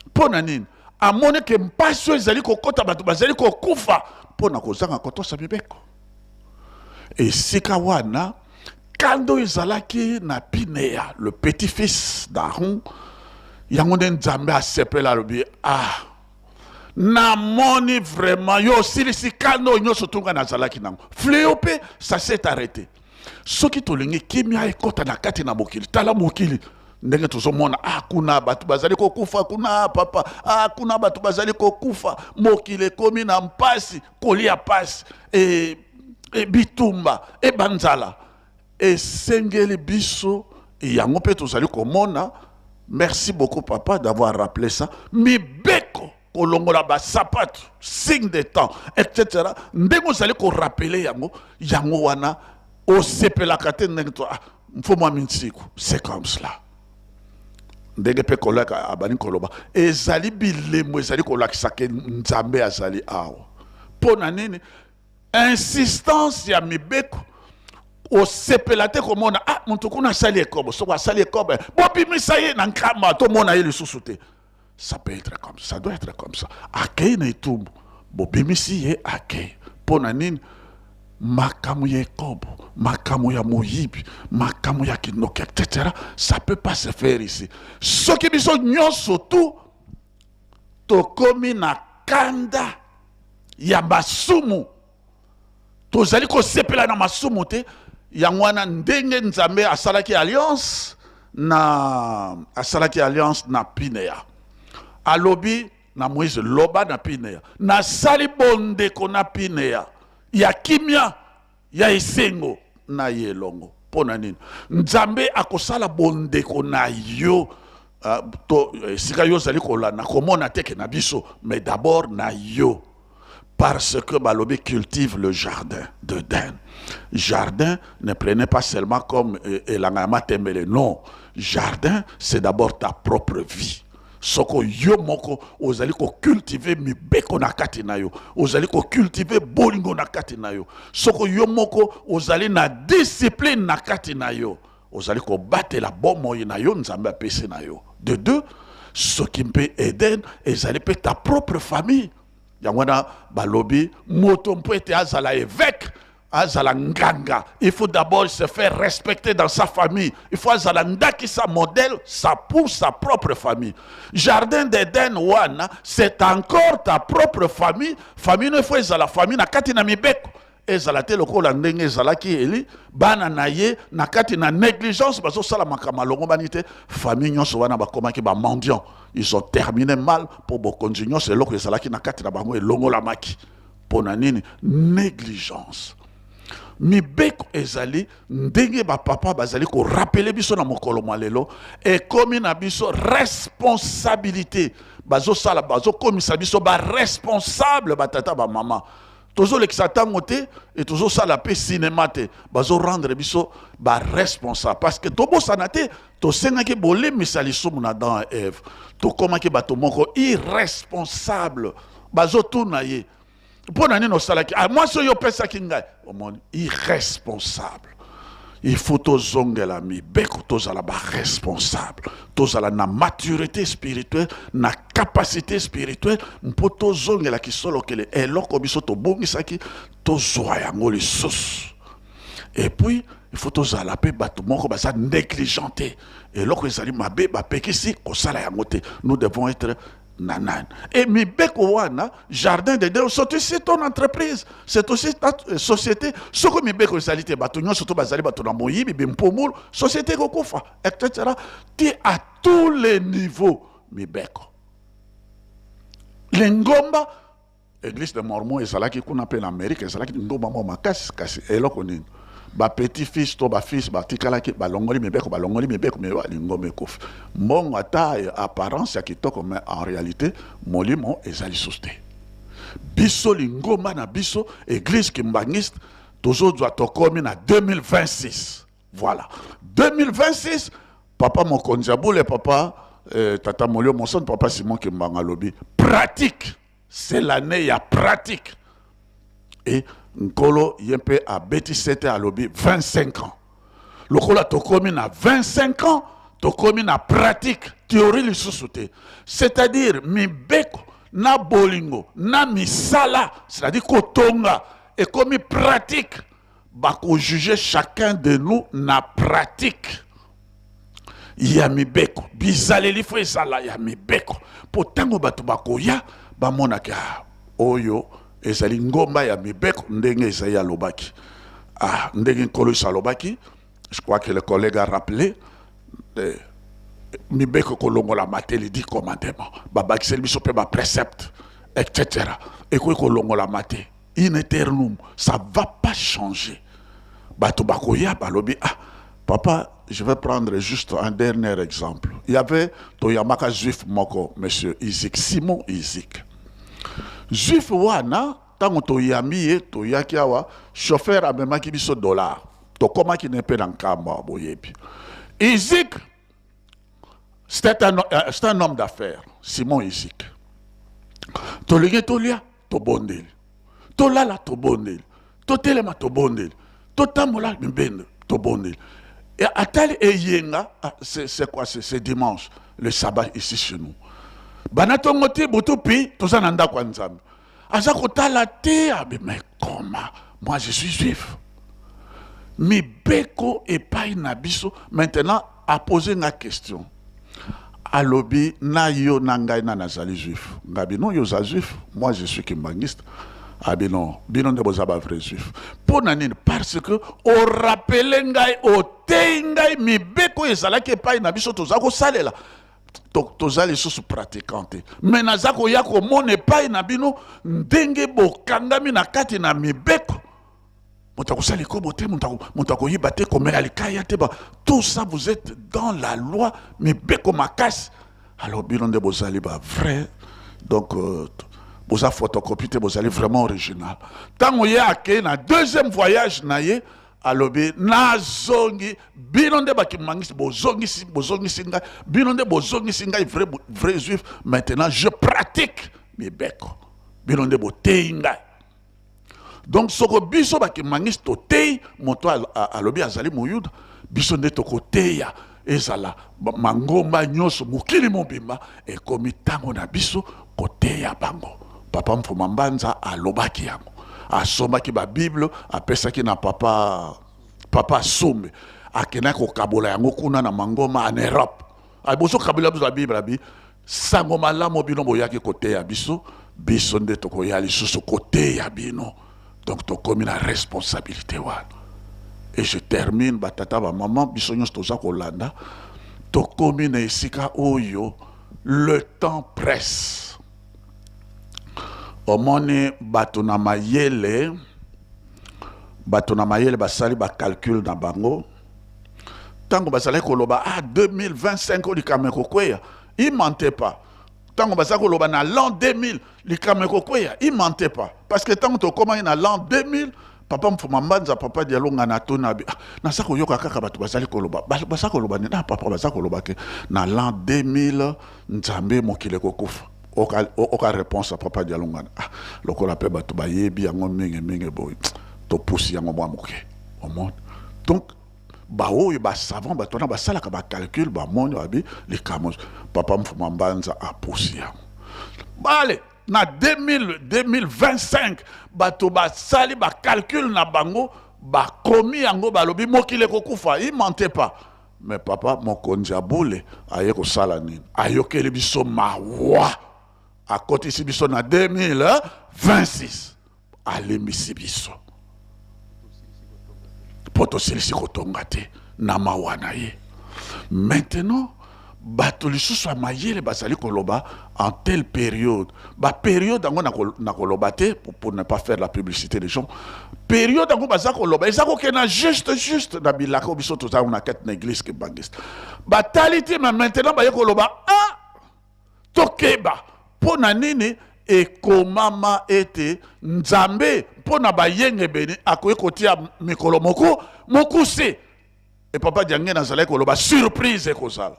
Mpo na nini? Amoni ke mpasi oyo ezali kokota, bato bazali kokufa mpo na kozanga kotosa mibeko. Esika wana kando ezalaki na Pinea, le petit-fils d'Aaron, yango nde Nzambe asepela, alobi, ah, Namoni vraiment yo osilisi kanda oyo nyonso tu ngai nazalaki nango. Fléau mpe ça s'est arrêté. Soki tolingi kimia ekota na kati na mokili, tala mokili ndenge tozomona, ah, kuna bato bazali kokufa kuna papa, ah, kuna bato bazali kokufa, mokili ekomi na mpasi, kolia mpasi, e, e bitumba, e banzala. Esengeli biso yango mpe tozali komona. Merci beaucoup papa d'avoir rappelé ça. Mibeko kolongola basapatu, signe de temps, etc. Ndenge ozali korappeler yango, yango wana osepelaka te ndenge to ah, mfumu wa minsiku, c'est comme cela. Ndenge mpe koleka abandi koloba, ezali bilembo ezali kolakisa ke Nzambe azali awa. Mpo na nini insistance ya mibeko? Osepela te komona ah, moto kuna asali ekobo, soki asali ekobo bobimisa ye na nkamba, tomona ye lisusu te. Ça peut être comme ça, ça doit être comme ça. Akei na etumbu, bobimisi ye akei. Mpo na nini? Makambo ya ekobo, makambo ya moyibi, makambo ya kindoki, etc., ça peut pas se faire ici. Soki biso nyonso tu tokomi na kanda ya masumu, tozali kosepela na masumu te. Yango wana ndenge Nzambe asalaki alliance na asalaki alliance na Pinea, alobi na Moïse: loba na Pinea, nasali bondeko na Pinea ya kimia, ya esengo na ye elongo. Mpo na nini Nzambe akosala bondeko na yo? To esika yo ozali kolanda, komona teke na biso, mais d'abord na yo, parce que balobi cultive le jardin d'Eden. Jardin, ne prenez pas seulement comme elanga ya matembele, non. Jardin, c'est d'abord ta propre vie. Soko yo moko ozali kocultiver mibeko na kati na yo, ozali kocultiver bolingo na kati na yo, soko yo moko ozali na discipline na kati na yo, ozali kobatela bomoi na yo Nzambe apesi na yo. De deux, soki mpe Eden ezali mpe ta propre famille. Yango wana balobi moto mpo ete azala évêque, azala nganga, il faut d'abord se faire respecter dans sa famille. Il faut azala ndakisa, modèle sa pour sa propre famille. Jardin d'Eden wana, c'est encore ta propre famille. Famille no, il faut ezala famille na kati na mibeko, ezala te lokola ndenge ezalaki Eli, bana na ye na kati na négligence, bazosala makambo alongobani te. Famille nyonso wana bakomaki bamendiant, ils ont terminé mal, mpo bokonzi nyonso, eloko ezalaki na kati na bango elongolamaki. Mpo na nini? Négligence. Mibeko ezali ndenge bapapa bazali korappeler biso na mokolo mwa lelo, ekomi na biso responsabilité. Bazosala, bazokomisa biso baresponsable, batata, bamama. Tozolekisa ntango te e tozosala mpe cinéma te. Bazorendre biso baresponsable parce que tobosana te, tosengaki bolemisa lisumu na Adam et Eve, tokomaki bato moko irresponsable. Bazotuna ye: mpo na nini osalaki? Ah, mwasi oyo opesaki ngai. Omoni, irresponsable. Il faut tozongela mibeko, tozala baresponsable, tozala na maturité spirituelle, na capacité spirituelle, mpo tozongelaki solokele eloko biso tobongisaki, tozwa yango lisusu. Et puis il faut tozala mpe bato moko baza négligent te. Eloko ezali mabe, bapekisi kosala yango te, nous devons être na nani. Et mibeko wana, jardin d'Eden, c'est aussi ton entreprise, c'est aussi ta société. Soko mibeko ezali te, bato nyonso to bazali bato na moyibi, bimpumulu, société ekokufa, etc. Ti à tous les niveaux mibeko. Lingomba église de Mormon ezalaki kuna mpe na Amérique, ezalaki lingomba moko makasi, kasi eloko nini? Bapetit fils to bafils batikalaki, balongoli mibeko, balongoli mibeko, me lingomba ekufi. Mbongo, ata apparence ya kitoko, mais en réalité molimo eza lisusu te. Biso lingomba na biso, église kimbangiste, tozozwa, tokomi na 2026. Voilà, 2026. Papa mokonzi ya bule, papa tata molio moson, papa Simon Kimbanga alobi pratique, c'est l'année ya pratique. Et Nkolo ye mpe abeti sete, alobi 25 ans. Lokola tokomi na 25 ans, tokomi na pratique, théorie lisusu te, c'est-à-dire mibeko na bolingo na misala, c'est-à-dire kotonga ekomi pratique. Bakojuge chacun de nous na pratique ya mibeko. Bizaleli fo ezala ya mibeko, mpo ntango bato bakoya Bamona ke ah, oyo ezali ngomba ya mibeko ndenge Esaïe alobaki. Ah, ndenge Nkolo Yesu alobaki, je crois que le collègue a rappelé, eh, mibeko kolongolama te, les 10 commandements, babakiseli biso mpe ba préceptes, etc. Ekoki kolongolama te. In aeternum, ça va pas changer. Bato bakoya balobi, ah, papa, je vais prendre juste un dernier exemple. Il y avait toyamaka juif moko, monsieur Isaac, Simon Isaac. Juif wana, tango toyambi ye, toyaki awa, chauffeur amemaki biso dollar. Tokomaki ne mpe na nkamba boyebi. Isaac, c'est un homme d'affaires, Simon Isaac. Tolingi tolia, tobondeli. Tolala, tobondeli. Totelema, tobondeli. Totambola mibende, tobondeli. Et atali eyenga, ah, c'est quoi? C'est dimanche, le sabbat ici chez nous. Bana tongo ti butu pi, toza na ndako ya Nzambe. Aza kotala te, abe, mais comment? Moi, je suis juif. Mibeko epai na biso. Maintenant, a posé nga question. Alobi, na yo na ngai na nazali juif. Ngabi, non, yo za juif. Moi, je suis kimbanguiste. Abi non, bino nde boza ba vrai juif. Mpo na nini? Parce que orapele ngai, otei ngai mibeko ezalaki epai na biso toza kosalela. Toza lisusu pratiquant te. Mais naza koya komona epai na bino ndenge bokangami na kati na mibeko. Moto akosala ekobo te, moto akoyiba te, komela likaya te, ba, tout ça vous êtes dans la loi, mibeko makasi. Alors bino nde bozali ba vrai, donc boza photocopie te, bozali vraiment original. Tango ye akei na deuxième voyage na ye, alobi nazongi, bino nde bakimangisi, bozongisi, bozongisi ngai, bino nde bozongisi ngai vrai, vrai juif. Maintenant je pratique mibeko, bino nde boteyi ngai. Donc soko biso bakimangisi toteyi moto alobi azali moyuda, biso nde tokoteya ezala mangomba nyonso mokili mobimba ekomi ntango na biso koteya bango. Papa Mfuma Mbanza alobaki yango, asombaki ba Bible, apesaki na papa Sombe, akendaki kokabola yango kuna na mangomba en Europe. Ay, bozo kabola biso ba Bible, abi sango malamu bino boyaki koteya biso, biso nde tokoya lisusu koteya bino. Donc tokomi na responsabilité wana. Et je termine, batata ba maman, biso nyonso toza kolanda, tokomi na esika oyo le temps presse. Omoni bato na mayele, bato na mayele basali ba calcul na bango. Tango bazalaki koloba, ah, 2025 oyo likambo ekokweya, il mentait pas. Tango bazalaki koloba na l'an 2000 likambo ekokweya, il mentait pas. Parce que tango tokomaki na l'an 2000, papa Mfuma Mbanza, papa Dialonga na tuna bi, ah, naza koyoka kaka bato bazali koloba. Baza koloba nini? Ah, papa, baza koloba ke na l'an 2000 Nzambe mokili ekokufa. Oka réponse ya papa Dialonga. Ah, lokola pe bato bayebi yango mingi mingi boye, topusi yango mwa moke. Omoni? Donc baoyo ba savant, bato wana basalaka ba calcul, bamoni babi likambo papa Mfuma Mbanza apusi yango. Bale na 2025 bato basali ba calcul na bango, bakomi yango, balobi mokili ekokufa. Il mentait pas. Mais papa mokonzi ya bule aye kosala nini? Ayokeli biso mawa, akotisi biso na 2026, alembisi biso po tosilisi kotonga te na mawa na ye. Maintenant bato lisusu ya mayele bazali koloba en telle période, ba période yango na koloba te pour ne pas faire la publicité des gens. Période yango baza koloba eza kokenda juste juste na bilaka oyo biso toza na kati na église kimbanguiste. Batali te, mais maintenant baye koloba, ah, tokeba mpo na nini ekomama ete Nzambe mpo na bayengebeni akoki kotia mikolo moko mokuse. E papa Diange nazalaki koloba surprise ekozala.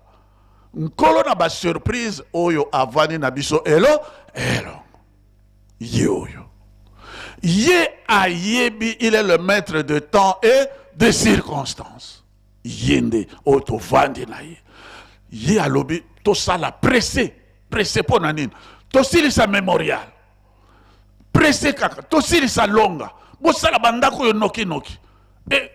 Nkolo na ba surprise oyo avandi na biso elo elo. Ye oyo. Ye ayebi, il est le maître de temps et de circonstances. Ye nde oyo tovandi na ye. Ye alobi tosala pressé, pressé mpo na nini? Tosilisa mémorial. Pressé kaka, tosilisa longa. Bosala bandako oyo noki noki. E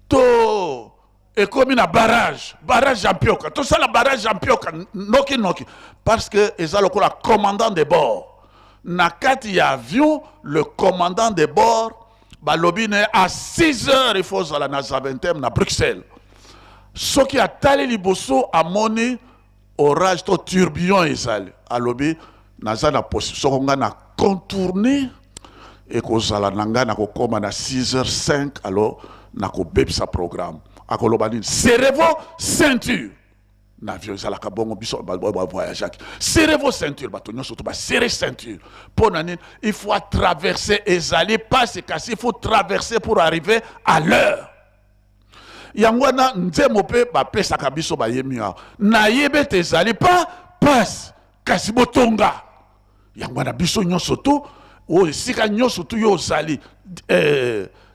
to ekomi na barrage, barrage ya Mpioka. Tosala barrage ya Mpioka noki noki parce que eza lokola commandant de bord. Na kati ya avion, le commandant de bord balobi na ye à 6 heures il faut ozala na Zaventem na Bruxelles. Soki atali liboso amoni orage to tourbillon ezali, alobi naza na posi soko nga na contourner ekozala na nga nakokoma na 6 heures 5 alors nakobebisa programme. Akoloba nini? Serrez vos ceintures. Na avion ezalaka bongo, biso ba voyageaki, serrez vos ceintures, bato nyonso to ba serrer ceinture. Mpo na nini? Il faut traverser, ezali pasi, kasi il faut traverser pour arriver à l'heure. Yango wana nzembo mpe bapesaka biso bayemi awa, nayebi ete ezali pa pasi, kasi botonga. Yango wana biso nyonso tu oyo esika nyonso tu yo ozali,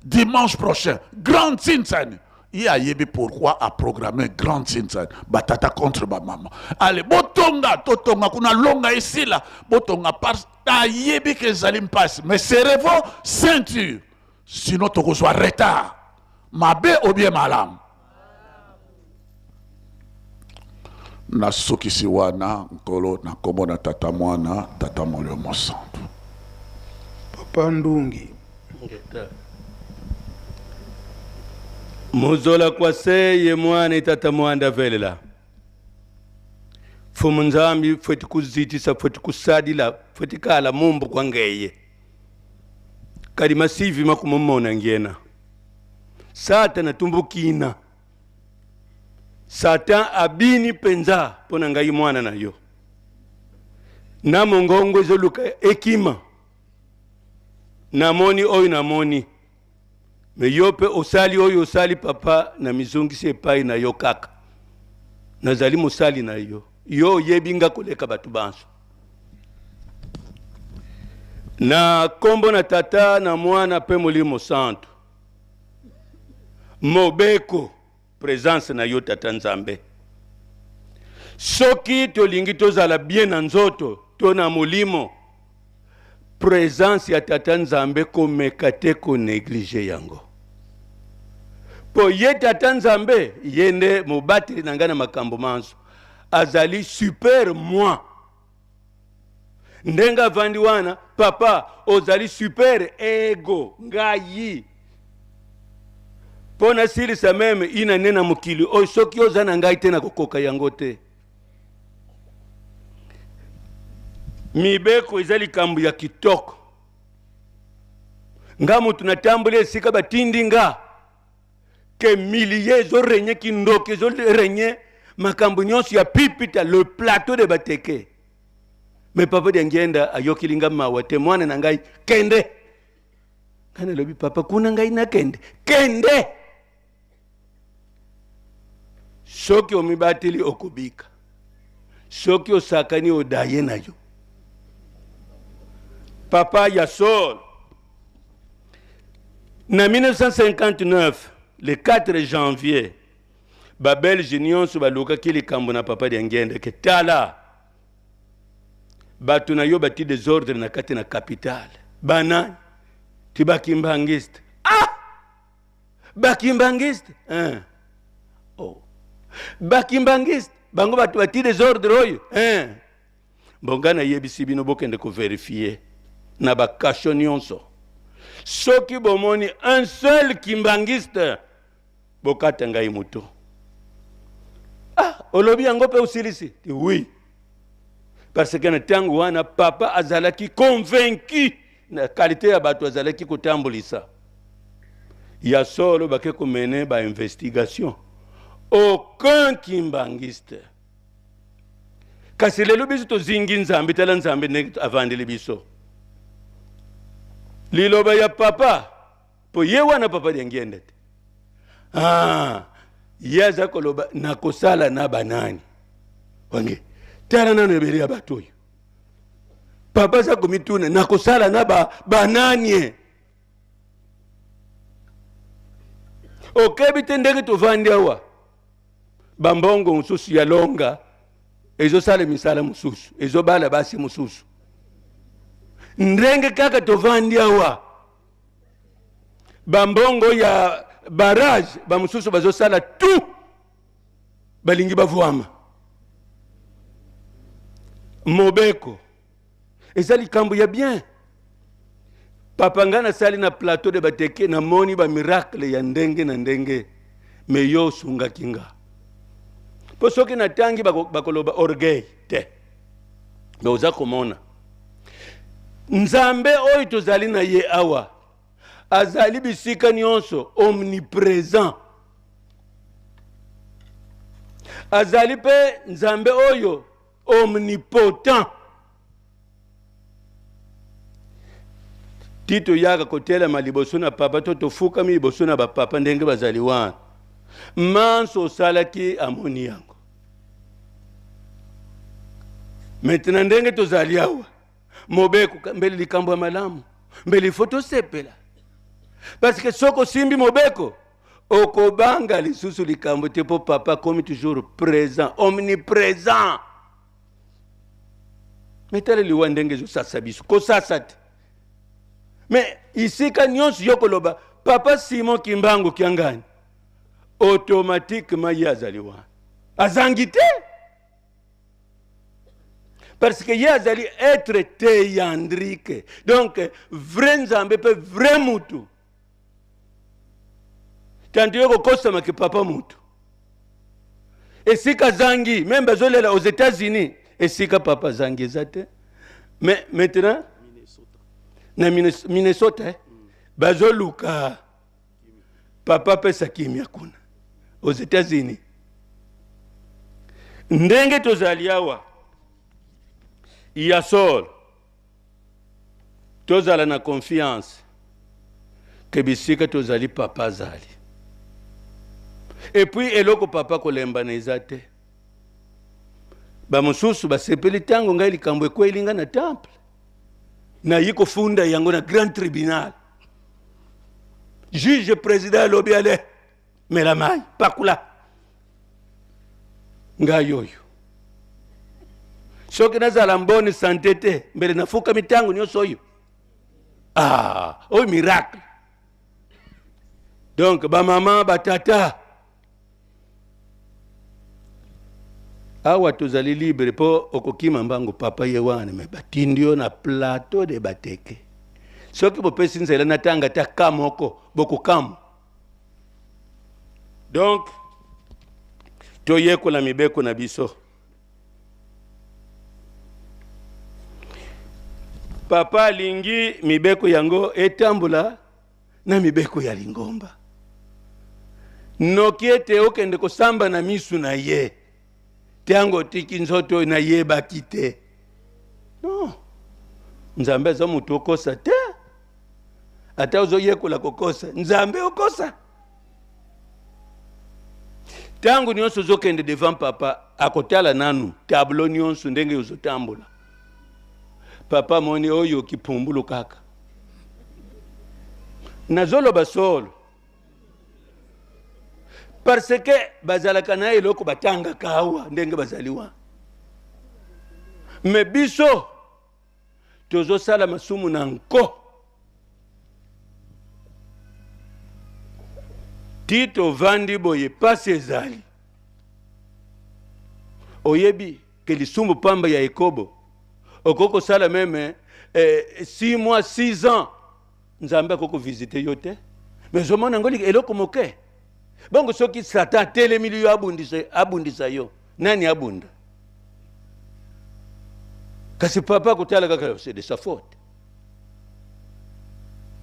dimanche prochain grand Tsinsani, ye ayebi pourquoi a programme grand Tsinsani, batata contre bamama. Ale botonga, totonga kuna, longa esila, botonga parce ayebi ke ezali mpasi, mais serrez vos ceintures, sinon tokozwa retard. Mabe obie malamu? Nasukisi wana, Nkolo, na nkombo na Tata, Mwana, Tata Molimo Mosantu. Papa Ndungi. Muzola kwa seye mwana tata mwanda velela Mfumu Nzambi fwe tikuzitisa fwe tikusadila fwe tikala mumbu kwa ngeye kadi masivi makumumona ngiena Satana tumbukina Satan abini mpenza mpo na ngai mwana na yo na mongongo ezoluka ekima namoni oyo namoni me yo mpe osali oyo osali papa na mizongisi epai na yo kaka nazali mosali na yo yo oyebi nga koleka bato banso na nkombo na tata na mwana mpe molimo santu Mobeko, presence na yo tata Nzambe. Soki tolingi tozala bien na nzoto to na molimo, presence ya tata Nzambe komeka te ko negliger yango. Po ye tata Nzambe ye nde mobateli na ngai na makambo manso, azali super moi. Ndenge avandi wana, papa ozali super ego ngai mpo nasilisa meme ina nde na mokili oyo, soki oza na ngai te nakokoka yango te. Mibeko eza likambo ya kitoko. Nga moto natamboli esika batindi nga ke milieu ezo regne, kindoki ezo regne, makambo nyonso ya pipita, le plateau de Bateke. Me papa Diangienda ayokeli nga mawa te, mwana na ngai kende. Ngai nalobi papa, kuna ngai nakende, kende. Soki omibateli okobika, soki osakani odaye na yo. Papa ya solo na 1959 le 4 janvier babelge nyonso balukaki likambo na papa Diangienda ke tala bato na yo bati desordre na kati na capitale, banani ti bakimbangiste. Ah, bakimbangiste hein. Oh. Bakimbangiste bango bato bati desordre oyo hein. Bon, ngai nayebisi bino bokende koverifie na bakasho nyonso, soki bomoni un seul kimbangiste bokata ngai moto. Ah, olobi yango mpe osilisi? Oui, parce que na ntango wana papa azalaki convaincu na kalite ya bato azalaki kotambolisa. Ya solo bake komene ba investigation, aucun kimbangiste. Kasi lelo biso tozingi Nzambe, tala Nzambe ndenge avandeli biso liloba ya papa, po ye wana papa Diangienda te. Ah, ye aza koloba nakosala na banani wange, tala nano ebele ya bato oyo papa aza komituna nakosala na ba, banani. Okebi te ndenge tovandi awa, bambongo mosusu ya longa ezosala misala mosusu, ezobala basi mosusu, ndenge kaka tovandi awa bambongo ya barrage bamosusu bazosala tout, balingi bavwama mobeko. Eza likambo ya bien. Papa ngai nasali na plateau de Bateke, namoni ba miracle ya ndenge na ndenge, mais yo osungaki nga. Po soki natangi bakoloba orgueil te. Mais oza komona Nzambe oyo tozali na ye awa azali bisika nyonso, omnipresent. Azali mpe Nzambe oyo omnipotent. Ti toyaka kotelema liboso na papa to tofukami liboso na bapapa ndenge bazali wana, manso osalaki amoni yango. Maintenant ndenge tozali awa, mobeko mbele likambo ya malamu, mbele ifo tosepela, parce que soki osimbi mobeko okobanga lisusu likambo te, mpo papa akomi toujours présent, omniprésent. Me tala liwa ndenge ezosasa biso, kosasa te, me isika nyonso yo koloba papa Simon Kimbangu Kiangani, automatiquement ye azali wana, azangi te, parce que ye azali être théandrique, donc vrai Nzambe mpe vrai mutu. Tanto yo kokosama ke papa mutu esika azangi, meme bazolela aux États-Unis, esika papa azangi eza te. Mais maintenant na Minnesota, eh? Bazoluka papa apesa kimia kuna aux États-Unis. Ndenge tozali awa ya solo, tozala na confiance ke bisika tozali papa azali. Et puis eloko papa kolembana eza te. Bamosusu basepeli ntango ngai likambo ekweli ngai na temple, nayi kofunda yango na grand tribunal. Juge président alobi ale mela mai pakula ngai oyo soki nazala mboni sante te mbele nafukami ntango nyonso oyo. Ah, oyo miracle. Donc bamama batata awa tozali libre mpo okokima mbangu papa ye wana, me batindi yo na plateau de Bateke. Soki bopesi nzela natanga ata ka moko, bokokamwa. Donc toyekola mibeko na biso. Papa alingi mibeko yango etambola na mibeko ya lingomba, noki ete okende kosamba na misu na ye ntango otiki nzoto oyo nayebaki te. Non, Nzambe aza moto okosa te. Ata ozoyekola kokosa, Nzambe okosa. Ntango nyonso ozokende devant papa, akotala nanu tableau nyonso ndenge ozotambola. Papa amoni oyo kipumbulu kaka. Nazoloba solo parce que bazalaka na eloko batangaka awa ndenge bazali wana, me biso tozosala masumu na nko ti tovandi boye, pasi ezali. Oyebi ke lisumu pamba ya ekobo okoki kosala meme 6 mois, 6 ans, Nzambe akoki kovisite yo te, mais ozomona yango eloko moke. Bongo soki Satan atelemili yo abundisa yo, nani abunda? Kasi papa akotala kaka, c'est de sa faute.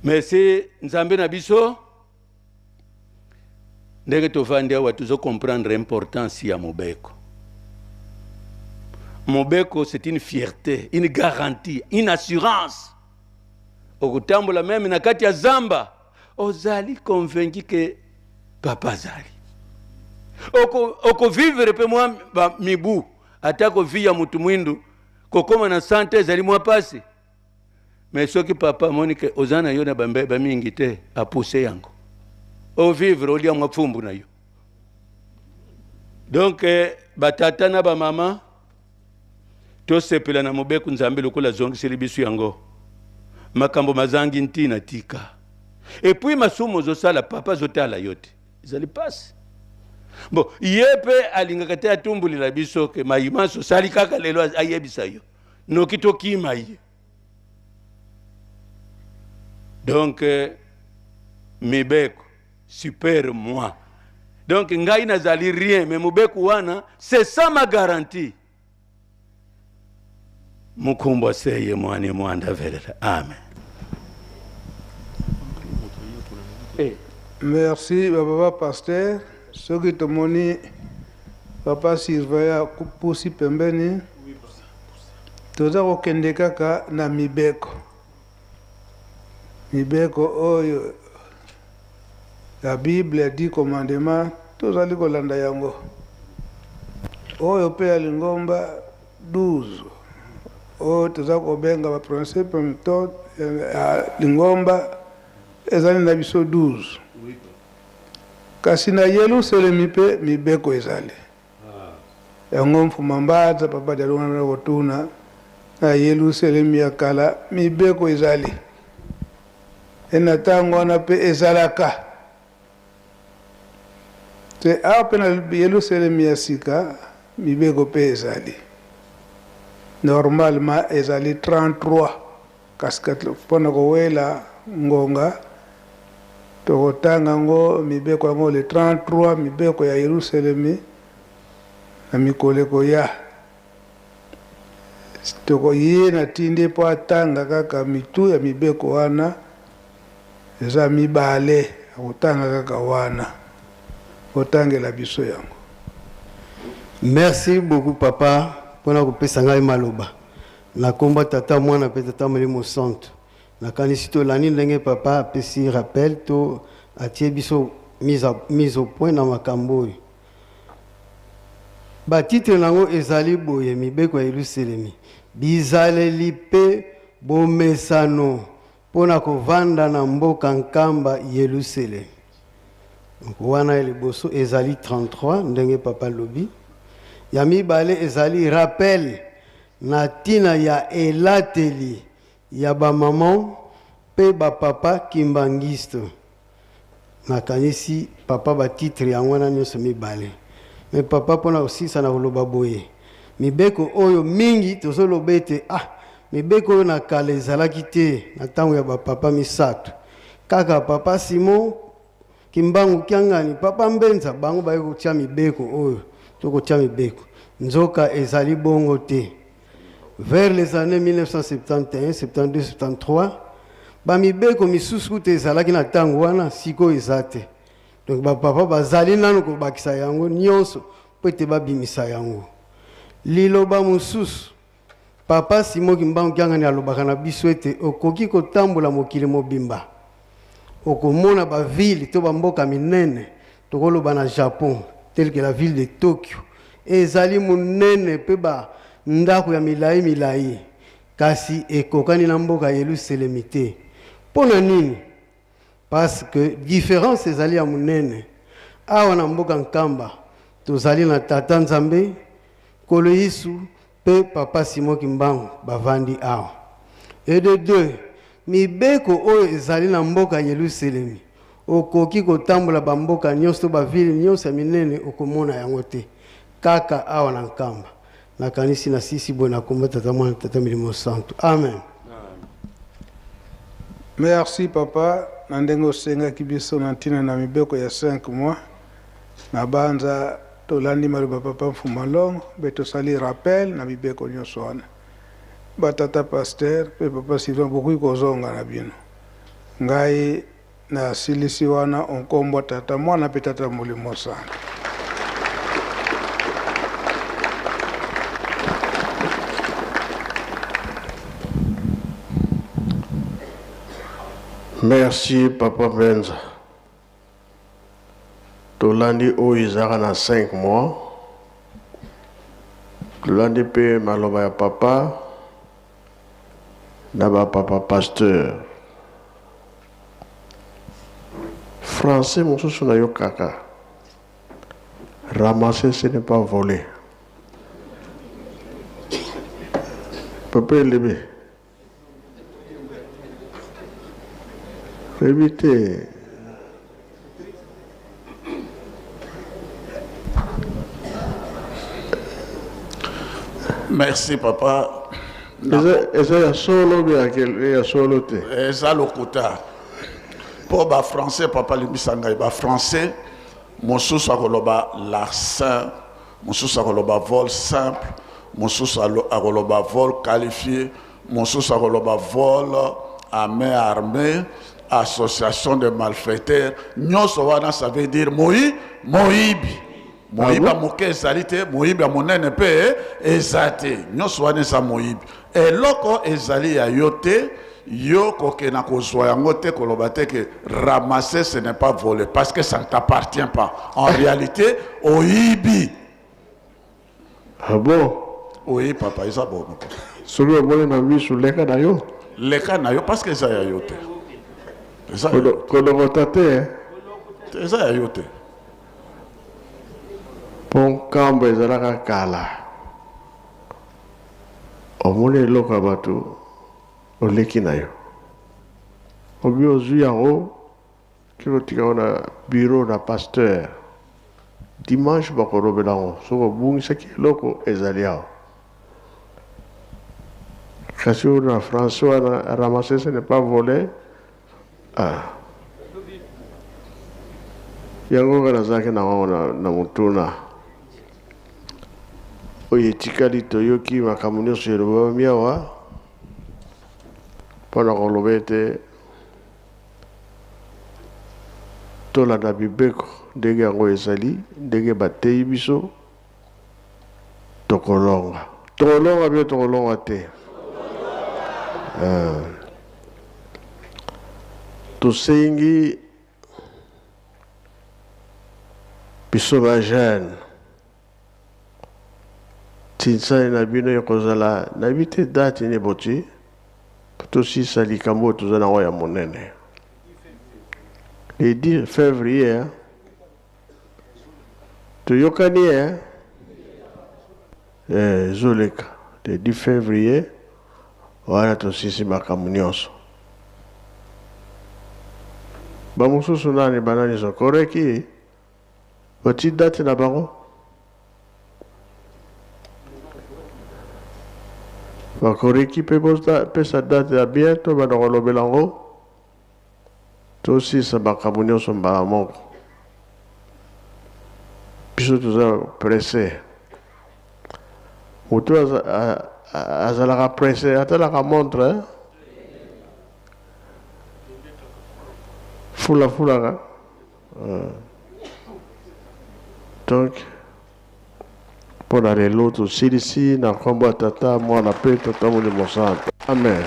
Merci Nzambe na biso. Ndenge tovandi awa tozo comprendre importance ya mobeko. Mobeko, c'est une fierté, une garantie, une assurance. Okotambola meme na kati ya zamba, ozali convaincu ke papa azali. Okovivre mpe mwa mibu, atako vie ya motu mwindu kokoma na sante ezali mwa pasi, mais soki papa amoni ke oza na yo na bambeba mingi te, apuse yango ovivre, olia mwa pfumbu na yo. Donc batata na bamama, tosepela na mobeko Nzambe lokola azongiseli biso yango. Makambo mazangi ntina tika. Et puis masumu ozosala, papa azotala yo te, ezali pasi. Bon, ye mpe alingaka te atumbulela biso ke mayimanso osali kaka lelo ayebisa yo noki tokima ye. Donc mibeko super moi. Donc ngai nazali rien mais mobeko wana c'est ça ma garantie. Mukumbwa seye mwane mwanda velela. Amen. Eh. Merci ba papa pasteur soki tomoni papa surveillant apusi pembeni toza kokende kaka na mibeko mibeko oyo ya bible ya dix commandement tozali kolanda yango oyo mpe ya lingomba 12 oyo toza kobenga ba principe to ya lingomba ezali na biso 12 kasi na Yelusalemi mpe mibeko ezali yango mfuma mbanza papa dialungana na kotuna na Yelusalemi ya kala mibeko ezali e na ntango wana mpe ezalaka te awa mpe na Yelusalemi ya sika mibeko mpe ezali normalement ezali 33 Kasi mpo na kowela ngonga, tokotanga yango, mibeko yango, le 33 mibeko ya Yelusalemi, na mikolo ekoya. Toko, ye natindi ye mpo atanga kaka mitu ya mibeko wana, eza mibale, akotanga kaka wana. Otangela biso yango. Merci beaucoup papa pona kopesa ngai maloba. Na kombo ya Tata, Mwana pe Tata Molimo Santu. Nakanisi tolandi ndenge papa apesi rappel to atie biso mise, à, mise au point na makambo oyo. Ba titre nango ezali boye, Mibeko ya Yelusalemi, bizaleli pe bomesano mpo na kovanda na mboka nkamba Yelusalemi. Donc wana ya liboso ezali 33 ndenge papa alobi. Ya mibale ezali rappel na tina ya elateli ya ba maman pe ba papa kimbanguiste. Nakanisi papa ba titre yango wana nionso mibale. Mais papa pona kosilisa na koloba boye, mibeko oyo mingi tozoloba ete ah mibeko oyo na kala ezalaki te na tango ya ba papa misato. Kaka papa Simon Kimbangu Kiangani, papa Mbenza bango baye kotia mibeko oyo to kotia mibeko. Nzoka ezali bongo te. Vers les annees 1971, 72, 73, ba mibeko misusu kutu ezalaki na tango wana, sikoyo eza te. Donc ba papa bazali nanu kobakisa yango nionso mpo ete babimisa yango. Liloba mosusu, Papa Simon Kimbangu Kiangani alobaka na biso ete okoki kotambola mokili mobimba, okomona ba ville to ba mboka minene, tokoloba na Japon tel que la ville de Tokyo, ezali monene mpe ba ndako ya milayi milayi, kasi ekokani na mboka Yeluselemi te. Mpo na nini? Parce que difference ezali ya monene. Awa na mboka Nkamba tozali na Tata Nzambe, Nkolo Yesu pe Papa Simon Kimbangu bavandi awa. Et de deux, mibeko oyo ezali na mboka Yeluselemi, okoki kotambola ba mboka nionso to ba ville nionso ya minene okomona yango te. Kaka awa na Nkamba. Nakanisi nasilisi boye na kombo Tata Mwana Tata Milimo Santu. Amen. Merci papa na ndenge osengaki biso na ntina na mibeko ya 5 mois. Nabanza tolandi maloba papa Mfuma Longo mpe tosali rappel na mibeko nyonso wana. Ba tata pasteur mpe papa Sylvain bokoki kozonga na bino. Ngai nasilisi wana onkombo Tata Mwana mpe Tata Molimo Santu. Merci papa Mbenza. Tolandi oyo ezalaka na 5 mois. Tolandi mpe maloba ya papa na ba papa pasteur. Français mosusu nayokaka ramasser ce n'est pas voler. Papa Elebe. Oyebi te. Merci papa. Eza, eza ya solo bien ya solo te. Eza lokuta. Mpo ba français, papa limbisa ngai, ba français mosusu akoloba larcin, mosusu akoloba vol simple, mosusu akoloba vol qualifié, mosusu akoloba vol à main armée, association de malfaiteurs, nyonso wana ça veut dire moyi moyibi. Moyibi ya moke ezali te, moyibi ya monene mpe eza te. Nyonso wana eza moyibi. Eloko ezali ya yo te, yo kokenda kozwa yango te, koloba te que ramasser ce n'est pas voler parce que ça ne t'appartient pas. En réalité, oyibi. Ah bon? Oui papa, eza bongo. Soki omoni na misu leka na yo. Leka na yo parce que eza ya yo te. Eza kolokota te. Eza ya yo te. Mpo nkambo ezalaka kala. Omoni eloko ya bato oleki na yo. Obi ozwi yango oke kotika yango na bureau na pasteur. Dimanche bakolobela yango soki obungisaki eloko ezali awa. Kasi oyo na français wana ramasser ce n'est pas voler. Ah. Yango nga nazalaki na yango na, na motuna. Oyo etikali toyoki makambo nyonso elobami awa mpo na koloba ete tolanda mibeko ndenge yango ezali, ndenge bateyi biso, Tokolonga. Tokolonga bino tokolonga te. Uh, tosengi biso ba jeune tinsani na bino ekozala nayebi te date nini boti po tosisa likambo oyo toza nango ya monene le 10 février hein? Toyokani eh? Eh, ezoleka le 10 février wana tosisi makambo nyonso. Bamosusu nani banani sokoreki bati date na bango bakoreki mpe bopesa date ya bien to banda kolobela yango. Tosilisa makambo nyonso mbala moko. Biso toza presse. Moto azalaka presse atalaka montre hein? Fula fulaka. Euh. Donc mpo na lelo tosilisi na nkombo ya Tata, Mwana mpe Tata Molimo Santo. Amen.